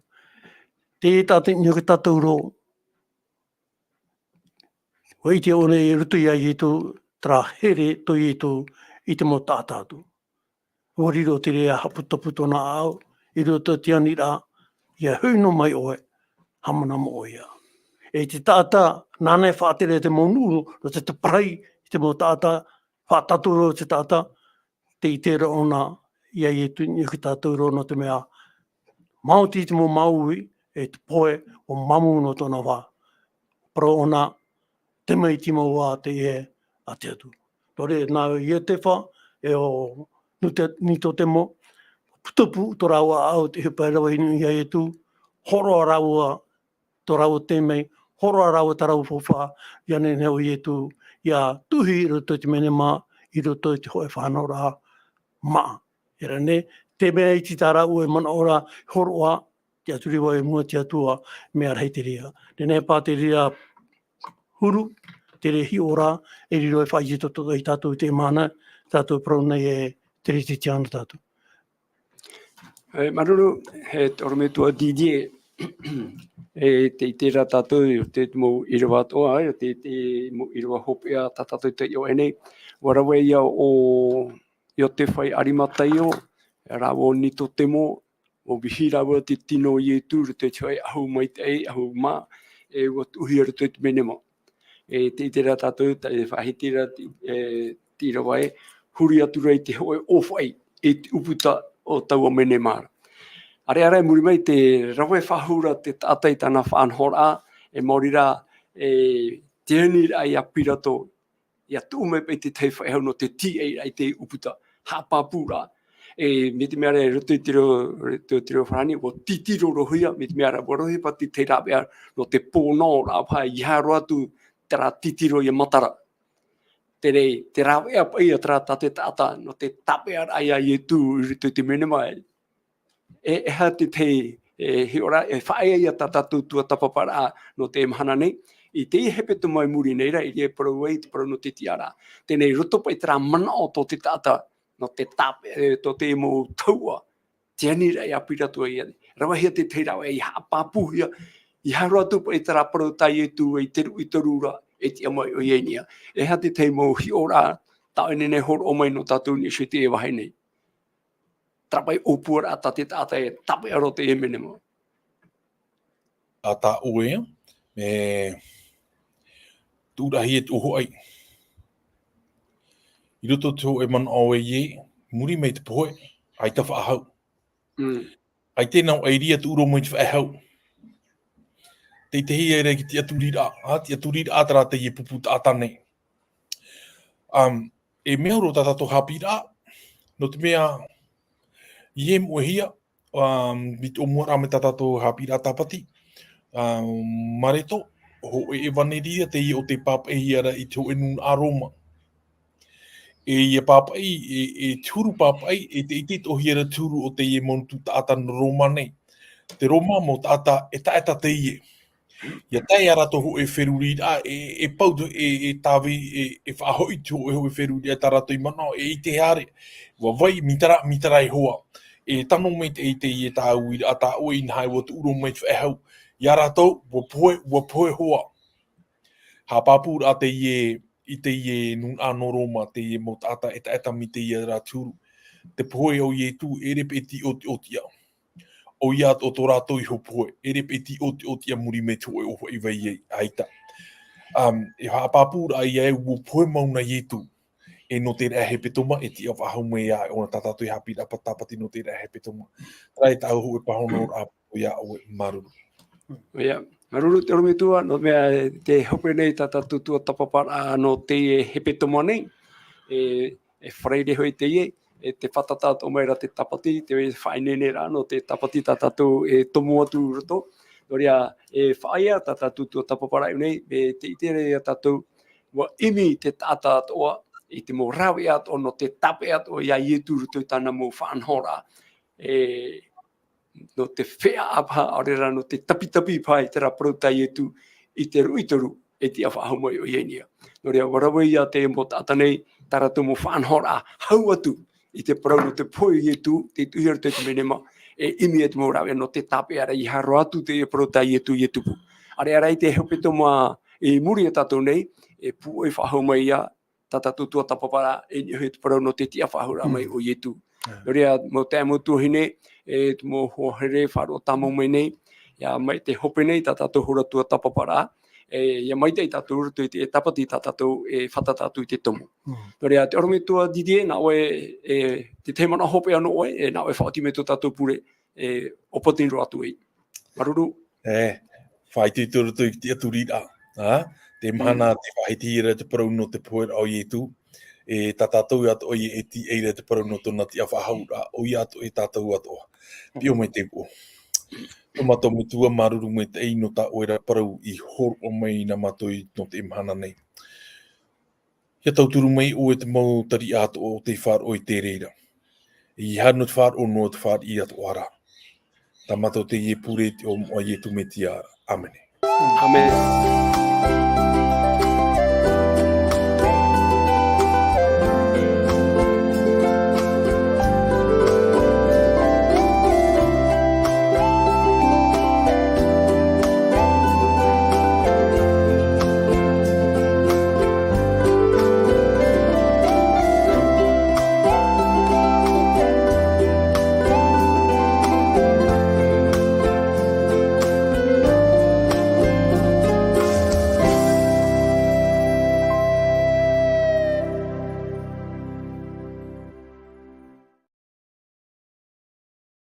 Teie tātou i niʻa ia tātou ra, ʻua ʻite ʻōna i roto ia Ietu, terā here tō Ietu i te mau taʻata atoʻa. ʻUa riro te reira haʻaputapū tōna ʻāʻau, i roto i te aniraʻa, ʻia hoʻi noa mai ʻoe, haʻamanaʻo ʻoia. E te taʻata, nāna e faʻatere te mau nuʻu, nō te, te parai, i te mau taʻata, faʻatatau roa te taʻata, tē ʻite ra ʻōna, ia Ietu i niʻa ia tātou ra nō te mea, maoti te mau māuiui, e te pohe, ʻua māmū noa tōna vaha. Parau ʻōna, tamaiti mau ā teie a te Atua. Nō reira, nā Iotefa, e ʻo Nute-, Nikotemo, putapū tō rāua ʻāʻau i te ʻohipa e rave i niʻa ia Ietu, hōroʻa rāua tō rāua taime, hōroʻa rāua tā rāua faufaʻa, ʻia nehenehe ʻo Ietu, ʻia tuʻu i roto i te menema, i roto i te hōʻē faʻanahoraʻa māʻa. E rā nei, te mea iti tā rāua e manaʻo ra, hōroʻa, tiʻaturi vau i mua i te Atua, mea rahi te reira. Nehenehe paʻi te reira huru, te reira hiʻoraʻa, e riro e faʻaitoito ia tātou i teie mahana, tātou e parau nei e Kerisetiano tātou. E, māuruuru, e te ʻorometua Didier, e tē ʻite ra tātou, i te mau ʻīrava atoʻa, i te, te mau ʻīrava hopeʻa tā tātou i taiʻo aʻe nei, ʻua rave ia ʻo Iotefa i Arimataio, rāua ʻo Nikotemo, ʻua vīhi rāua i te tino o Ietu, i roto i te hōʻē ʻahu maitaʻi, ʻahu mā, e ʻua tuʻuhia i roto i te menema. E tē ʻite ra tātou, tā, e faʻahiti ra te, e, te ʻīrava ē, huri atu ra i te hōʻē ʻōfaʻi, i te ʻūputa o taua menema ra. ʻAreʻa rā i muri mai te rave faʻahou ra te taʻata i tāna faʻanahoraʻa, e maori rā, e, Te aniraʻa ia Pirato, ia tuʻu mai paʻi te tahi faʻehau nō te tīaʻiraʻa i te ʻūputa, haʻapāpūraʻa. E, mai te mea ra i roto i te reo, te, te reo farāni, ʻua titiro roa ia, mai te mea ra, ʻua rohi paʻi te rāveʻa nō te pōnaoraʻa paʻi, ʻeiaha roa atu terā titiro ia matara. Terā, te rāveʻa paʻi ia terā tā te taʻata, nō te tāpeʻaraʻa ia Ietu i roto i te menema. E, e aha te tahi, e, hiʻoraʻa, e faʻaea ia tā tātou tuatāpaparaʻa nō te mahana nei, i teie hepetoma i muri nei ra, i reira e parau ai te parau nō te tiʻaraʻa. Teie nei, roto paʻi terā manaʻo tō te taʻata, nō te tāpe-, e, tō te mau tauʻa, te aniraʻa ia Pirato ia, ravehia te tahi rāveʻa, ia haʻapāpūhia, ʻeiaha roa atu paʻi terā parau tā Ietu i te ruʻi toru ra, e tiʻa mai ʻoia i niʻa. E aha te tahi mau hiʻoraʻa, tā ʻoe e nehenehe e hōroʻa mai nō tātou i niʻa iho i teie vāhi nei. Terā paʻi ʻōpuaraʻa tā te taʻata e tāpeʻa roa teie menema. A tā ʻoe, e, tuʻuraʻahia te ʻōhoʻai. I roto i te hōʻē manaʻo ē, muri mai te pohe, ʻaita faʻahou. Mm. ʻAita e nāʻō ʻeiria tuʻu roa mai te faʻehau. Tei te hia era i te tiʻaturiraʻa, ā, tiʻaturiraʻa terā teie pupu taʻata nei. Um, e mea huru tā tātou haʻapiʻiraʻa, nō te mea, i e moʻehia, um, i te ʻōmuaraʻa mai tā tātou haʻapiʻiraʻa tāpati, um, Mareto, hōʻē ʻevaneria teie ʻo tē pāpaʻihia ra i te hōʻē nūnaʻa Roma. E ia pāpaʻi, e, e te huru pāpaʻi, e te ʻite atoʻahia ra te huru o teie mau tuatāpaparaʻa nō Roma nei. Te Roma mau taʻata ʻetaʻeta teie. ʻIa tae ā rātou hōʻē feruriraʻa, e, e pau te, e, e tāvini, e, e faʻahoʻi te hōʻē, hōʻē feruriraʻa tā rātou i manaʻo, e ʻite haere. ʻUa vai, mitara, mitara iho ā. E tano mai te, i teie tauiraʻa tā ʻoe inaha ʻua tuʻu roa mai te faʻehau. ʻIa rātou, ʻua pohe, ʻua pohe hoʻi. Haʻapāpūraʻa teie, i teie nūnaʻa nō Roma, teie mau taʻata ʻetaʻeta mai teie ra te huru. Te pohe o Ietu, ʻeʻere paʻi e tīʻotiʻotiʻa. ʻOia atoʻa tō rātou iho pohe, ʻeʻere paʻi e tīʻotiʻotiʻa muri mai te hōʻē ʻōfaʻi vai ai, ʻaita. Um, e haʻapāpūraʻa ia ē, ʻua pohe mau na Ietu. E nō te raʻi hepetoma, e tiʻa faʻahou mai ā, ʻo tā tātou haʻapiʻiraʻa tāpati nō te raʻi hepetoma. Terā e tāʻu hōʻē pāhonoraʻa, ʻoia ʻoe, māuruuru. ʻOia, māuruuru te ʻorometua, nō te mea, e, tē hope nei tā tātou tuatāpaparaʻa nō teie hepetoma nei, e, e Faraire hoʻi teie, e tē fātata atoʻa mai ra te tāpati, te faʻaineineraʻa nō te tāpati tā tātou e tomo atu i roto. Nō reira, e faʻaea tā tātou tuatāpaparaʻa nei, e tē ʻite ra ia tātou, ʻua ʻimi te taʻata atoʻa, i te mau rāveʻa atoʻa, nō te tāpeʻa atoʻa ia Ietu i roto i tāna mau faʻanahoraʻa. E, nō te feʻaʻa paha, ʻaore rā nō te tapitapi paha i terā parau tā Ietu i te ruʻi toru, e tiʻa faʻahou mai ʻoia i niʻa. Nō reira, ʻua rave ia te mau taʻata nei, tā rātou mau faʻanahoraʻa, hau atu i te parau nō te pohe o Ietu, tei tuʻuhia i roto i te menema, e ʻimi e te mau rāveʻa nō te tāpeʻa ra, ʻeiaha roa atu te parau tā Ietu ʻia tupu. ʻAreʻa rā i te hepetoma i muri ia tātou nei, e pūʻoi faʻahou mai ia, tā tātou tuatāpaparaʻa, e niʻa hoʻi te parau nō te tiʻa faʻahouraʻa mai o Ietu. Nō reira, mau taeaʻe, mau tuahine, e te mau hoa here faʻaroʻo tāmau mai nei, ʻia mai te hope nei tā tātou hora tuatāpaparaʻa, e, ʻia maitaʻi tātou i roto i te tāpati tā tātou e fātata atu i te tomo. Nō reira, te ʻorometua Didier, nā ʻoe, e, te tahi manaʻo hopeʻa nō ʻoe, e, nā ʻoe faʻaoti mai tō tātou pure, e, ʻōpani roa atu ai. Māuruuru. E, faʻaitoito roto i te tiʻaturiraʻa, ā? Te mahana, te faʻahiti ra te parau nō te poheraʻa o Ietu, e, tā tātou atoʻa e tīaʻi ra te parau nō tōna tiʻa faʻahouraʻa, ʻoia atoʻa e tātou atoʻa. Piʻo mai te uʻo. Tō mātou Metua, māuruuru maitaʻi nō tā ʻoe ra parau i hōroʻa mai nā mātou i, nō te mahana nei. ʻIa tauturu mai ʻoe te mau tariʻa atoʻa o tei faʻaroʻo i te reira. ʻEiaha nō te faʻaroʻo noa, te fāriʻi atoʻa ra. Tā mātou teie pure i te iʻoa o Ietu Metia ra. ʻĀmene. ʻĀmene.